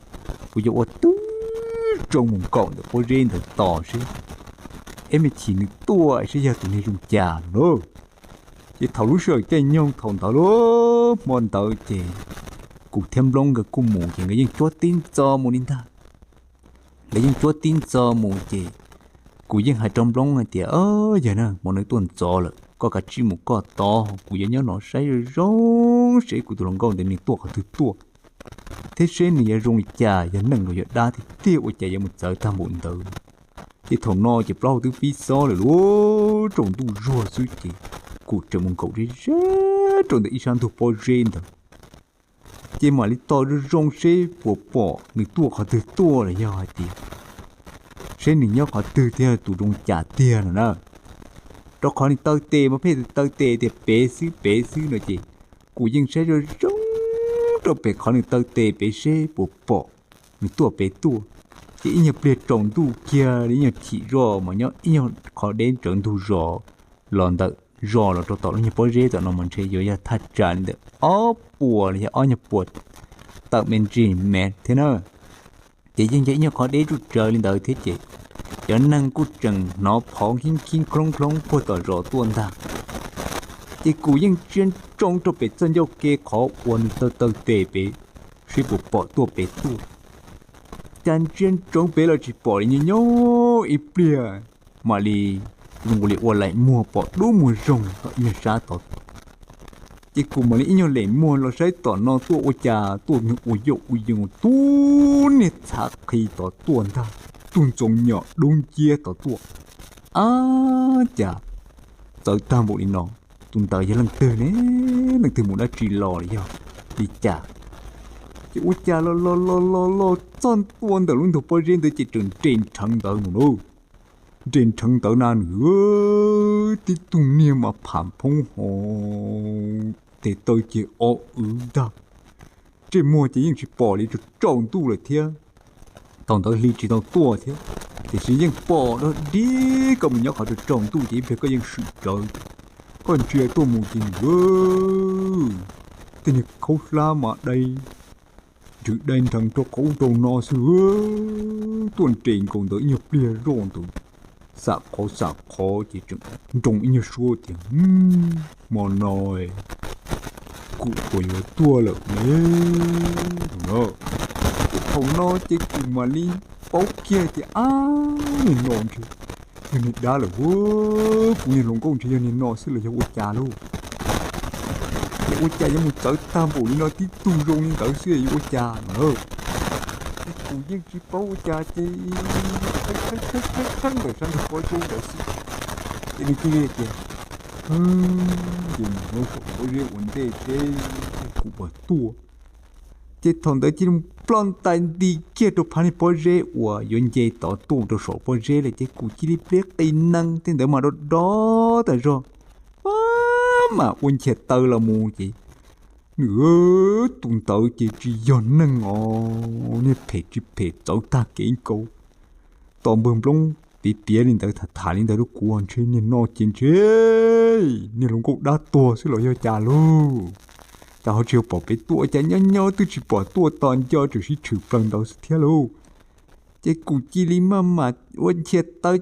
kuv yuav ua tib zoo mus nkaum ntawm pob zeb ntawd tos seb, eb, me chim nws tuaj seb yog tus niag zoo cas no na. Ces thaum lub sij hawm caij nyoog thaum ntawd lauj, hmo ntawd ces kuv thiab Nplob nkawd kuj mus ces nkawd yeej cuab tib ntxo mus li ntag. Nkawd yeej cuab tib ntxo mus ces kuv yeej hais rau Nplob hais tias, Yog na, hmo no tuaj ntxov lawm, koj kav tsij mus koj tod, kuv yuav nyob no saib zoo zoo seb kuv tus hluas nkauj ntawd nws tuaj qhov twg tuaj. thiab seb nws yuav zoo li cas, yog neeg los yog dab tiag tiag ua cas yuav mus txawv tag npaum ntawd. Ces thaum no ces plaub hau twb pib xob lawm lauj, tsaus ntuj zuag xwb ces kuv tseem mus nkaum zeb zeb rau ntawm ib sab ntug pob zeb ntawd, ces mam li tos zoo zoo seb puas pom nws tuaj qhov twg tuaj los yog hais tias seb nws nyob qhov twg thiab tus zoo cas tiag no na. Rau qhov nws taw tes mas pheej taw tes tias pem xwb pem xwb no ces kuv yeej saib zoo zoo rau pem qhov nws taw tes pem seb puas pom nws tuaj pem tuaj. Ces ib nyuag pliag tsaus ntuj kiag li ib nyuag chim zoj mas nyob ib nyuag qhov deb tsawv ntug zos los ntawm zos los rau tom lub nyuag pob zeb tom no mas ntshe yuav yog thaj tsam li ntawm ob puas los yog ob nyuag puas tawm me ntsis mev thiab na. Ces yeej yog ib nyuag qhov deb tsuj tsawv li ntawd thiab ces cov neeg kuj tseem hnov phov khib khib khloov khloov puag tom zos tuaj ntag. Ces kuv yeej ntsia ntsoov rau pem txoj ncauj ke qhov uas nws taw taw tes pem seb puas pom tuaj pem tuaj. Cas ntsia ntsoov pem los tsis pom li, nyob nyob ib pliag mam li zoo li ua laim muag pom dub muag zoog tom ib nyuag sab tod. Ces kuv mam li ib nyuag laim muag los saib tom no tuaj ua cas tuaj nws ua yauj ua yees tus niag txhav qhi tod tuaj ntag, tus ntxoov nyom dub nciab tod tuaj. Ab cas txawv tag npaum li no, tus ntawd yog leej twg ne? Leej twg mus dab tsi los li yog li cas? Ces ua cas los los los los los txog ntua ntawm lub ntug pob zeb ntawd ces tseem nres nrheev ntawd mus lauj. Nres nrheev ntawd na nws tib tug niag mas pham phoob ho tes taw ces o wv ntag. Ntsej muag ces yeej tsis pom li, tsaus ntuj lawm thiab. Thaum ntawd hli tsis tau tuaj thiab, tiam sis yeej pom dog dig koj mus nyob qhov tsaus ntuj ces ib pliag koj yeej swm rawv. Koj ntsia tuaj mus ces nws tej niag khaub hlab mas dai, nrws dai nrheev rau qhov ub rau no xwb, tuaj nres nkaus ntawd ib nyuag pliag zoj ntawd, xam qhov xam qhov ces tseem nroo ib nyuag suab tias, Hmo no kuv puas yuav tuaj lawm ne? Thaum no ces kuv mam li paub kiag tias, Ab, niag no ntshe yog niag dab lawm ua, kuv niag hluas nkauj ntshe yog niag no xwb los yog ua cas lauj? Ces ua cas yuav mus txawv tag npaum li no, tib tug zoo li ntawd xwb yuav ua cas no? Ces kuv yeej tsis paub ua cas ces tshee tshee tshee tshee ntawm sab ntug pob zeb ntawd xwb. Ces nws cia li tias, Ces mus nyob saum pob zeb ua ntej seb kuv puas tuaj. Ces thaum ntawd cia li ploj ntais nti kiag rau phab niag pob zeb uas yuav nce tod tuaj rau saum pob zeb lawm ces kuv cia li pliab qis nees tej ntawd mas do do tas zog, mas ua nchias taw los mus ces nws, tus ntawd ces tsis yog neeg os, niag phem tsis phem txawv tag kev nkaus. Tos npawg Nplob piav piav li ntawd tham tham li ntawd rau kuv, ntshe niag no ces ntshe niag hluas nkauj dab tuag xwb los yog cas lauj? Cas ho tsis yog pom pem tuaj, cas nyob nyob twb tsis pom tuaj, tos nco tseem sib tshwm plaws ntawd xwb thiab lauj. Ces kuv cia li maj mam ua nchias taw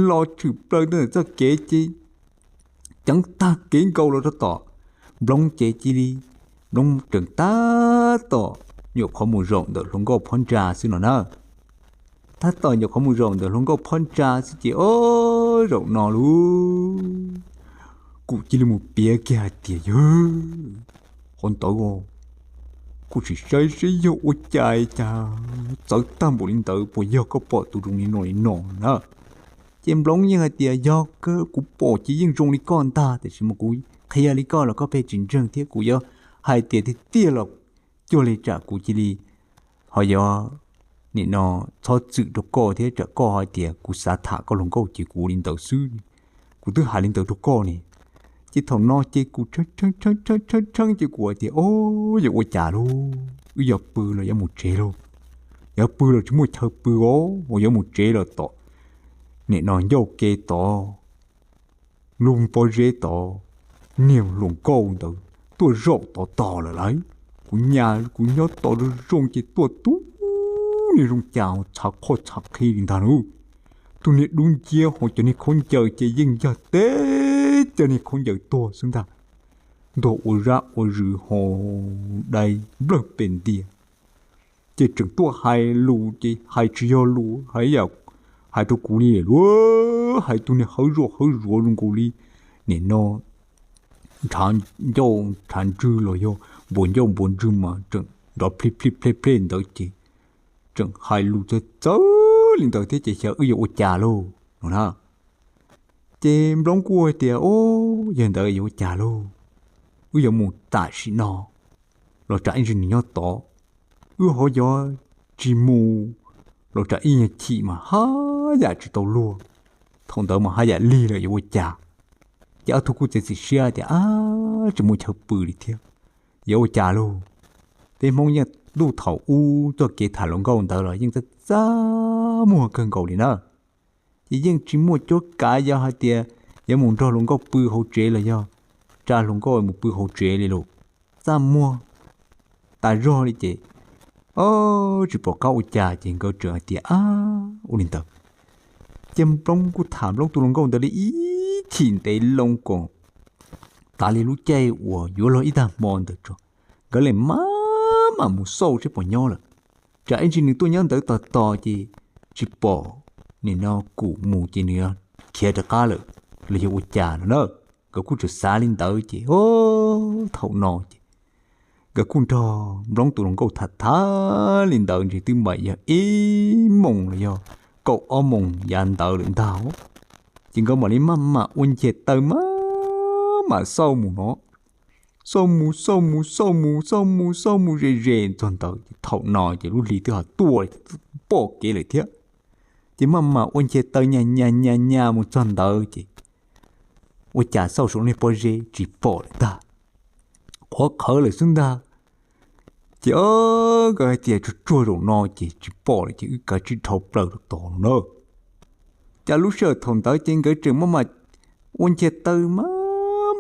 los tshwm plaws ntawm txoj kev ces ceev tag kev nkaus los rau tom Nplob ces cia li, Nplob tseem tab tom nyuam qhuav mus zaum ntawm hluas nkauj phab ntsa xwb no na. Tab tom nyuam qhuav mus zaum ntawm hluas nkauj phab ntsa xwb ces o, zaum no lauj, kuv cia li mus piav kiag hais tias, Yawg, qhov ntawd kuv sim saib seb yog ua cas cas txawv tag npaum li ntawd, puas yog koj pom tus zoo li no li no na? Ces Nplob yeej hais tias, Yog kawg, kuv pom ces yeej zoo li koj ntag, tiam sis mas kuv qhia li koj los koj pheej tsis ntseeg thiab, kuv yuav hais tias tiag tiag los cuag li tsam kuv cia li ho yuav nim no txhob txwm rau koj thiab, tsam koj hais tias kuv xav tham koj hluas nkauj ces kuv ua li ntawd xwb. Kuv twb hais li ntawd rau koj ne. Ces thaum no ces kuv tshee tshee tshee tshee ces kuv hais tias, O, yuav ua cas lauj? Wb yuav pw los yuav mus tsev lauj? Yuav pw los tsis muaj chaw pw os, yuav mus tsev los tom nim no ncauj ke tod, lub pob zeb tod, niag hluas nkauj ntawd tuaj zaum tod tos lawm lauj. Kuv nyas kuv nyob tos zoo zoo ces tuaj tub niag zoo cas txhav qhoj txhav qhi li ntag lauj. Tus niag dub nciab ho cov niag khaub ncaws ces yeej yog teb cov niag khaub ncaws tuag xwb ntag. Ntuag ua zab ua zws ho dai nplawg pes ntiag. Ces tseem tuaj hais lus ces hais tsis yog lus, hais yam hais rau kuv li lauj, hais tus niag hawv zuaj hawv zuav zoo nkaus li nim no ntshav ncauj ntshav ntswg los yog npuas ncauj npuas ntswg mas tseem nrov plij plij plej plej ntawd ces tseem hais lus txawv txawv li ntawd thiab ces xyov wb yuav ua cas lauj no na. Ces Nplob kuj hais tias, O, yog ntawd yuav ua cas lauj? Wb yuav mus tam sim no los tsam ib ntsis nws nyob tod, wb ho yuav tsis mus los tsam ib nyuag chim mas haj yam tsis tau luag, thaum ntawd mas haj yam lig lawm yuav ua cas? Ces ob tug kuj txiav txim siab tias, Ab, tsis muaj chaw pw li thiab, yuav ua cas lauj? Peb Hmoob yeej ntuj thaum ub txoj kev tham hluas nkauj ntawd los yeej txaj txaj muag kawg nkaus li na. Ces yeej tsis muaj cuab kav yog hais tias yuav mus nrog hluas nkauj pw hauv tsev los yog tsa hluas nkauj mus pw hauv tsev li lus, txaj muag tas zog li ces, o, tsis pom qab ua cas ces nkawd tseem hais tias, Ab, ua li ntawd. Ces Nplob kuj tham Nplob tus hluas nkauj ntawd li ib chim ntev loo kom tas li lub caij uas yuav luag ib tag hmo ntawd tso, nkawd li maj mam mus xauj seb puas nyob lawm. Tsam ib ntsis nws tuaj nyob ntawd tos tos ces tsis pom, nim no kuv mus ces nws khiav rov qab lawm los yog ua cas no na. Nkawd kuj tseem xav li ntawd ces, o, thaum no ces nkawd kuj nrog Nplob tus hluas nkauj tham tham li ntawd ntshe twb mam yog ib moos los yog kaum ob moos yav ntawd lawm ntag. Ces nkawd mam li maj mam ua nchias taw maj mam xauj mus no, xauj mus xauj mus xauj mus xauj mus xauj mus ze ze txog ntawd ces thaum no ces lub hli twb ho tuaj pom kev lawm thiab. Ces maj mam ua nchias taw nyas nyas nyas nyas mus txog ntawd ces ua cas xauj saum niag pob zeb tsis pom lawm ntag, qhuav qhawv lawm xwb ntag. Ces o, nkawd hais tias, Tsuag tsuag zaum no ces tsis pom lawm ces wb kav tsij dhau plaws rau tod no na. Ces lub sij hawm thaum ntawd ces nkawd tseem maj mam ua nchias taw maj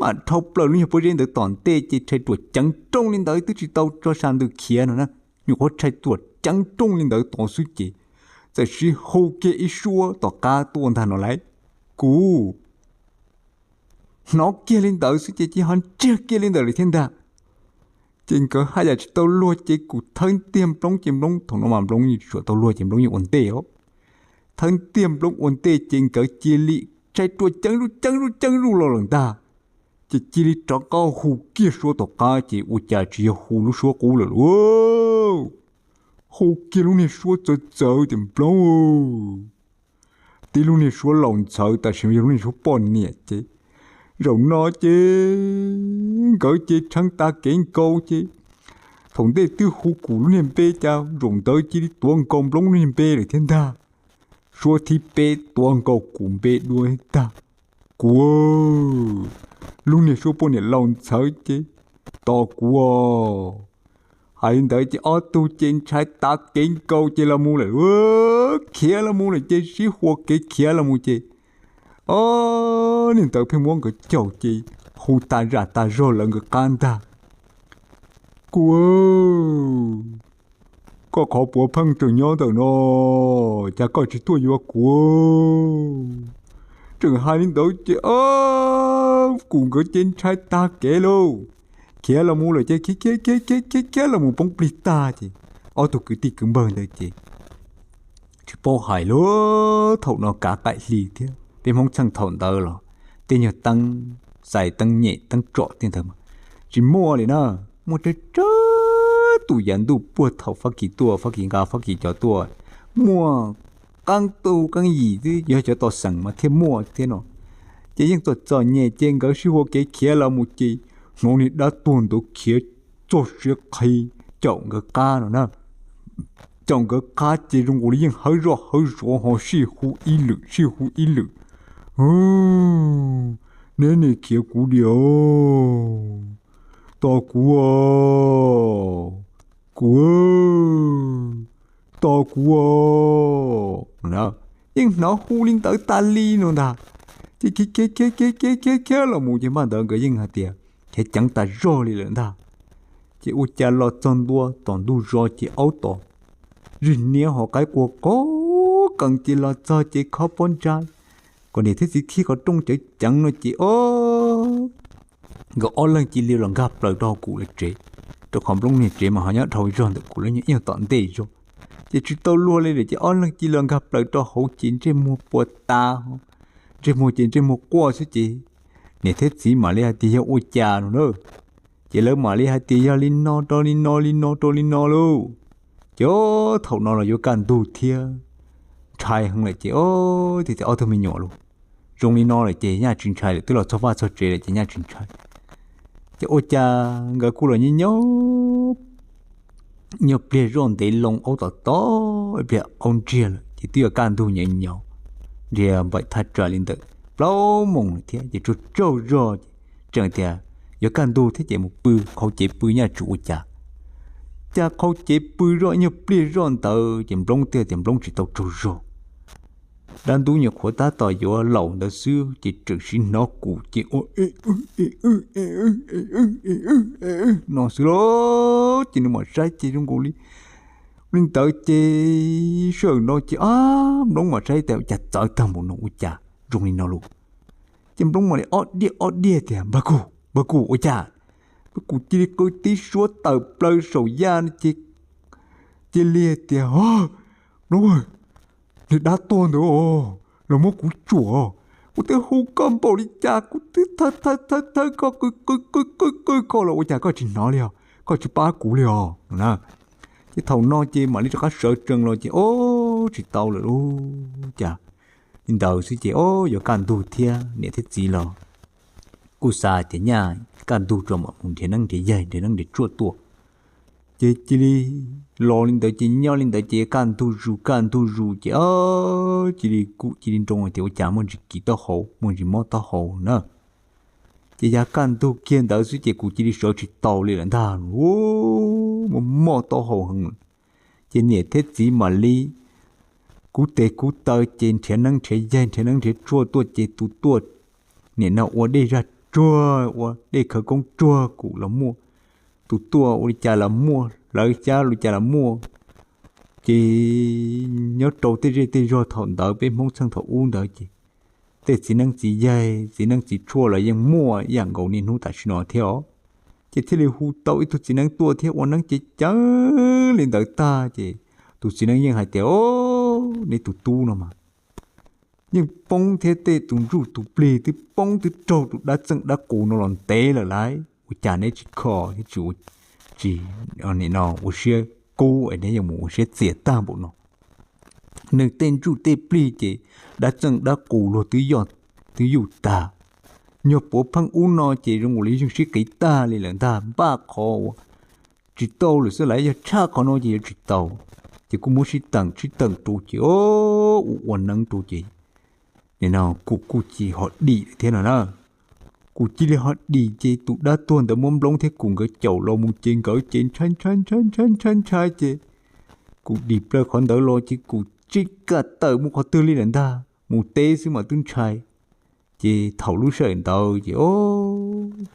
mam dhau plaws lub nyuag pob zeb ntawd tom ntej ces rhais ruam ceev rooj li ntawd twb tsis tau tso sa ntws khiav no na, nyuam qhuav rhais ruam ceev rooj li ntawd tod xwb ces txawm sib hu kiag ib suab tom qab tuaj ntag no lauj. Kuv hnov kiag li ntawd xwb ces cia ho ntsiag kiag li ntawd lawm thiab ntag. Ces nkawd haj yam tsis tau luag ces kuv thawb tiag Nplob ces Nplob thaum no mas Nplob yeej tsis tshua tau luag ces Nplob yeej ua ntej os. Thawb tiag Nplob ua ntej ces nkawd cia li rhais ruam ceev zuj ceev zuj ceev zuj los lawm ntag. Ces cia li rov qab hu kiag suab tom qab ces ua cas tsis yog hu lub suab qub lawm lauj, hu kiag lub niag suab txawv txawv tias, Nplob, tib lub niag suab laus ntxhawv tam sim no yog lub niag suab poj niam ces zaum no ces nkawd ces tsheev tas kev nkaus ces thaum ntej twb hu kuv lub niag npe cas zaum ntawd cia li tuav nkaus Nplob lub niag npe lawm thiab ntag. Suab thib peb tuav nkaus kuv npe dua tag. Kuv, lub niag suab poj niam laus ntxhawv ces tos kuv os. Hais li ntawd ces ob tug ces ntshai tas kev nkaus ces los mus lawm, khiav los mus lawm ces sib hua kev khiav los mus ces, o, niag ntawd pheej muab nkawd caum ces hu tas zam tas zog lawv nkawd qab ntag. Kuv, koj qhov puav pheej tseem nyob ntawm no, cas koj tsis tuaj yuav kuv? Tseem hais li ntawd ces kuv nkawd ces ntshai tag kev lauj, khiav los mus lawm ces khiav khiav khiav khiav khiav los mus poob plig tag ces ob tug kwv tij kwv npawg ntawd ces tsis paub hais lauj, thaum no kav qaim hli thiab peb Hmoob txheej thaum ntawd los tej nyuag teeb xais teeb nyem teeb tsom tej ntawd mas tsis muaj li na. Muaj tsawg tsawg tus yav ntuj puag thaum Fab Kis tuaj, Fab Kis nqa Fab Kis cov tuaj, muaj qeeb tug qeeb yim xwb, yog cov toj xeem mas thiaj muaj thiab no. Ces yeej txom txom nyem ces nkawd sib hua kev khiav los mus ces hnov niag dab tuag ntawd khiav txog siav qhi caum nkawd qab no na. Caum nkawd qab ces zoo nkaus li yeej hawv zoj hawv zov ho sij hu ib lwm sij hu ib lwm, Neb nim khiav kuv diam, tos kuv os, kuv, tos kuv os. Yeej hnov hu li ntawd tas li no ntag. Ces khiav khiav khiav khiav khiav khiav los mus ces npaj ntawd nkawd yeej hais tias khiav ceev tas zog li lawm ntag. Ces ua cas los txog ntua tom ntug zos ces aub tom zig niab ho qaib qua qov qees ces los txog ces khob pob ntsa kom niam thiab txiv khib qhov rooj cawv ceev no ces o, nkawd ob leeg cia li los nkag plaws rau kuv lawv tsev, rau qhov Nplob niag tsev mas ho nyob dhau zog ntawm kuv lawv nyuag ib nyuag tom ntej zog. Ces tsis tau luag li lawm ces ob leeg cia li los nkag plaws rau hauv ces ntsej muag puas tas, ntsej muag ces ntsej muag quaj xwb ces niam thiab txiv mam li hais tias yog ua cas no na. Ces lawv mam li hais tias yog li no rau li no li no rau li no lauj. Ces thaum no los yuav kaj ntug thiab, ntshai heev lawm ces o, tias ob tug me nyuam lauj, zoo li no lawm ces nyaj tsis ntshai lawm, twb los txog vaj txog tsev lawm ces nyaj tsis ntshai. Ces ua cas nkawd kuj los nyob nyob, nyob pliag zoj ntev loo aub tom tom ib pliag aub ntsiag lawm ces twb yuav kaj ntug nyob nyob, nrhiav npaim thaj tsam li ntawm plaub moos lawm thiab ces tsaug tsaug zog ces tseem tias yuav kaj ntug thiab ces mus pw qhau cev pw nyaj tsis ua cas. Cas qhau cev pw zoj ib nyuag pliag zoj ntawd ces Nplob twb tias Nplob tsis tau tsaug zog. Dab ntub nyuam qhuav tab tom yuav laum ntawd xwb ces tseem sim hnov Kum ces ua e e no xwb los ces nws mam saib ces zoo nkaus li, li ntawd ces sij hawm no ces a, Nplob mam saib tias ua cas txawv tag npaum no ua cas zoo li no lauj. Ces Nplob mam li ob diaj ob diaj tias npawg Kum, npawg Kum ua cas? Npawg Kum cia li qw tib suab tawm plaws saum yaj no ces cia li tias o, Nplob, niag dab tuag ntawd os, los muab kuv tsuam, kuv twb hu koj npaum li cas kuv twb thawj thawj thawj thawj koj qw qw qw qw qw koj los ua cas koj tsis hnov li os, koj tsis pab kuv li os na. Ces thaum no ces mam li rov qab sawv tsees los ces o, tsis tau lawm lauj, cas li ntawd xwb ces o, yuav kaj ntug thiab niam thiab txiv los kuj xav tias nyaj kaj ntug tso mam mus nrhiav neeb nrhiav yaig nrhiav neeb nrhiav tshuaj tuaj. Ces cia li los li ntawd ces nyob li ntawd ces kaj ntug zus kaj ntug zus ces o, cia li Kum cia li nroo hais tias ua cas muaj ntsis kiv taub hau muaj ntsis mob taub hau na. Ces yav kaj ntug kiag ntawd xwb ces Kum cia li sawv tsis tau li lawm ntag, mob mob taub hau heev. Ces niam thiab txiv mam li kuv tes kuv taw ces nrhiav neeb nrhiav yaig nrhiav neeb nrhiav tshuaj tuaj ces tus tuaj, nim no ua dej zaj tsuag ua dej khawv koob tsuag Kum los muaj, tus tuaj ua li cas los muaj, hlawv xyab ua li cas los muaj. Ces nyob rau tej zej tej zog thaum ntawd peb Hmoob txheej thaum ub ntawd ces tej txiv neeb txiv yaig txiv neeb txiv tshuaj los yeej muaj ib yam nkaus niaj hnub tam sim no thiab os. Ces thiaj li hu tau ib tug txiv neeb tuaj thiab ua neeb cev ceev li ntawd tag ces tus txiv neeb yeej hais tias o, neb tus tub no mas yeej poob thiab tej tus ntsuj tus plig twb poob twb raug tus dab txeej dab qus no los ntev lawm lauj, ua cas neb tsis kho thiab tsis ua, tsis, nim no ua siab kub es neb yuav mus ua siab txias tag npaum no. Nws tej ntsuj tej plig ces dab txeej dab qus luag twb yoj twb yuj tag. Nyuag puav pheej ub no ces zoo nkaus li yeej sib qiv tag li lawm ntag, npaj qhov uas tsis tau lawm xwb lauj, yog tshaj qhov no ces yuav tsis tau. Ces kuj muab sib teem sib teem rau ces o, ua ua neeb rau ces nim no Kum kuj cia li ho dim lawm thiab no na. Kum cia li ho dim ces tus dab tuag ntawd muab Nplob thiab Kum nkawd caum los mus ces nkawd ces ntshai ntshai ntshai ntshai ntshai ntshai ces Kum dim plaws qhov ntawd los ces Kum tsis kam tawm mus qhov twg li lawm ntag, mus teb xwb mas twb ntshai. Ces thaum lub sij hawm ntawd ces o,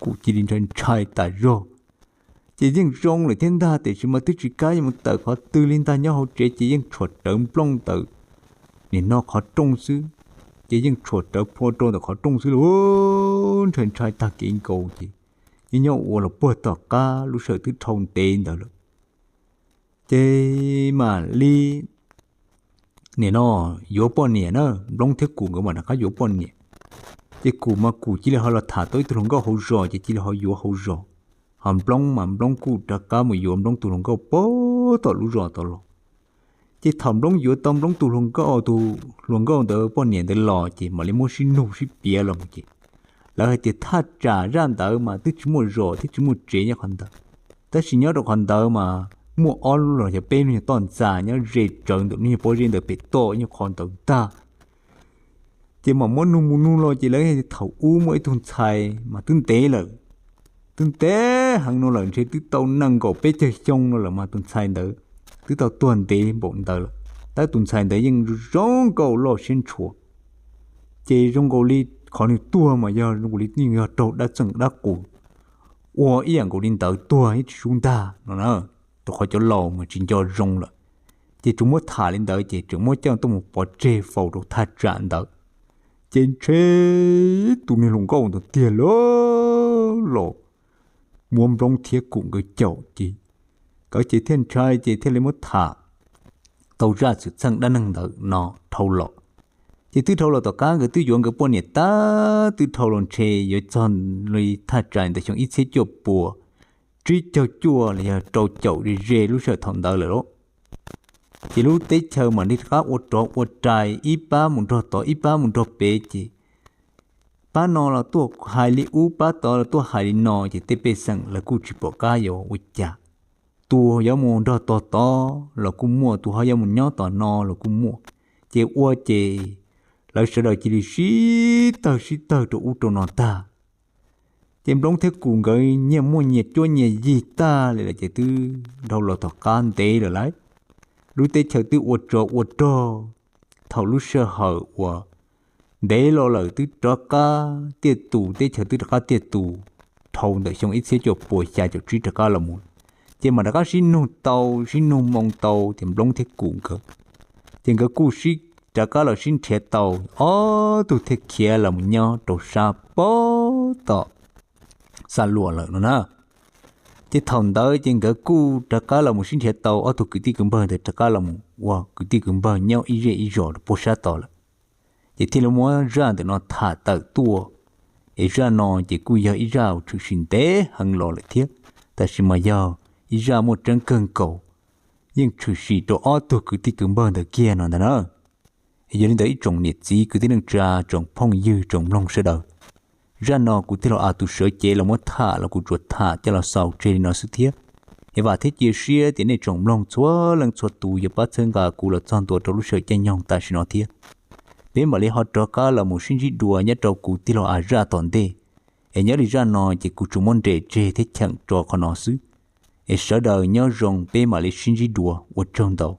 Kum cia li ntshai ntshai tas zog. Ces yeej zoo lawm thiab ntag tiam sis mas twb tsis kam yuav mus tawm qhov twg li ntag, nyob hauv tsev ces yeej tshuam rawv nplooj ntawm nim no qhov rooj xwb. Ces yeej tshuam rawv plhuav rau ntawm qhov rooj xwb lauj, ntshai ntshai tag kev nkaus ces yeej nyob ua los puag tom qab lub sij hawm twb dhau ntev ntawd lawm. Ces mam li nim no yuav poj niam na, Nplob thiab Kum nkawd mam rov qab yuav poj niam. Ces Kum mas Kum cia li ho los tham tau ib tug hluas nkauj hauv zos ces cia li ho yuav hauv zos. Ho Nplob mas Nplob kuj rov qab mus yuav Nplob tus hluas nkauj puag tom lub zos tod los. Ces thaum Nplob yuav tau Nplob tus hluas nkauj, tus hluas nkauj ntawd poj niam ntawd los ces mam li muab sib nug sib piav los mus ces lawv hais tias thaj tsam zaj ntawd mas twb tsis muaj zos twb tsis muaj tsev nyob qhov ntawd, tab sis nyob rau qhov ntawd mas muaj ob lub los yog peb lub nyuag toj ntxas nyob ze tsawv ntawm lub nyuag pob zeb ntawd pem toj nyuag qhov ntawd ntag. Ces mam muab nug mus nug los ces lawv thaum ub muaj ib tug ntxhais mas twb ntev lawm, twb ntev heev no lawm, ntshe twb tau nees nkaum peb caug xyoo no lawm mas tus ntxhais ntawd twb tau tuag ntev npaum ntawd lawm, tab tus ntxhais ntawd yeej zoo nkauj loj siab ntshua. Ces zoo nkaus li qhov nws tuag mas yog zoo nkaus li yeej yog raug dab txeej dab qus ua ib yam nkaus li ntawd tuag ib tsis sub ntag no na. Rau qhov cov laus mas tsis nco zoo lawm, ces tsuas muab tham li ntawd ces tseem muab coj tuaj mus pov tseg faus rau thaj tsam ntawd. Ces ntshe tus niag hluas nkauj ntawd tiag los muab Nplob thiab Kum nkawd caum ces nkawd ces thiaj ntshai ces thiaj li muab tham tau zaj xwm txheej dab neeg ntawd no dhau los. Ces twb dhau los tom qab nkawd twb yuav nkawd poj niam tag twb dhau los ntshe yuav txog li thaj tsam ntawd xyoo ib txhiab cuaj puas tsib caug cuaj los yog rau caum ze ze lub sij hawm thaum ntawd lawm lauj. Ces lub teb chaws mam li rov qab ua rov ua rais, ib pab mus nrog tod ib pab mus nrog pem, ces pab no los tuaj hais li ub, pab tod los tuaj hais li no, ces tej pej xeem lawv kuj tsis pom qab yuav ua cas. Tus yuav mus nrog tog tod los kuj muaj, tus ho yuav mus nyob tom no los kuj muaj. Ces ua ces lawv sawv daws cia li sib tawg sib tawg rau ub rau no tag. Ces Nplob thiab Kuv nkawd nyias muaj nyias cuab nyias yig tag li lawm ces twb dhau los tom qab ntev lawm lauj. Lub teb chaws twb ua tsov ua rog. Thaum lub sij hawm uas ntev los lawm twb rov qab tiaj tus, teb chaws twb rov qab tiaj tus dhau ntawm xyoo ib txhiab cuaj puas xya caum tsib rov qab los mus, ces mam rov qab sib nug tau, sib nug moo tau tias Nplob thiab Kuv nkawd, ces nkawd kuj sib rov qab los sib nrhiav tau, ob tug thiaj khiav los mus nyob rau sab pab tom Xa Luam lawm no na. Ces thaum ntawd ces nkawd kuj rov qab los mus sib nrhiav tau, ob tug kwv tij kwv npawg ntawd rov qab los mus ua kwv tij kwv npawg nyob ib zej ib zos rau puag sab tod lawm. Ces thiaj li muab zaj ntawm no tham tawm tuaj. Es zaj no ces kuj yog ib zaj tshwm sim ntev heev los lawm thiab, tab sis mas yog ib zaj muaj tseeb kawg nkaus, yeej tshwm sim rau ob tug kwv tij kwv npawg ntawd kiag no ntag na. Es yog li ntawd ib tsoom niam txiv kwv tij neej tsa, tsoom phooj ywg, tsoom mloog sawv daws, zaj no kuv tij laug A tus sawv cev los muab tham los kuv tsuas tham coj los xaus tseg li no xwb thiab. Es vam thiab cia siab tias nej tsoom mloog txhua leej txhua tus yuav pab txhawb nqa kuv los txog ntua rau lub sij hawm caij nyoog tam sim no thiab. Peb mam li ho rov qab los mus sib ntsib dua nyob rau kuv tij laug A zaj tom ntej. Es nyob li zaj no ces kuv tsuas muab nres tseg thiab cheem tso qhov no xwb. Es sawv daws nyob zoo, peb mam li sib ntsib dua, ua tsaug ntau.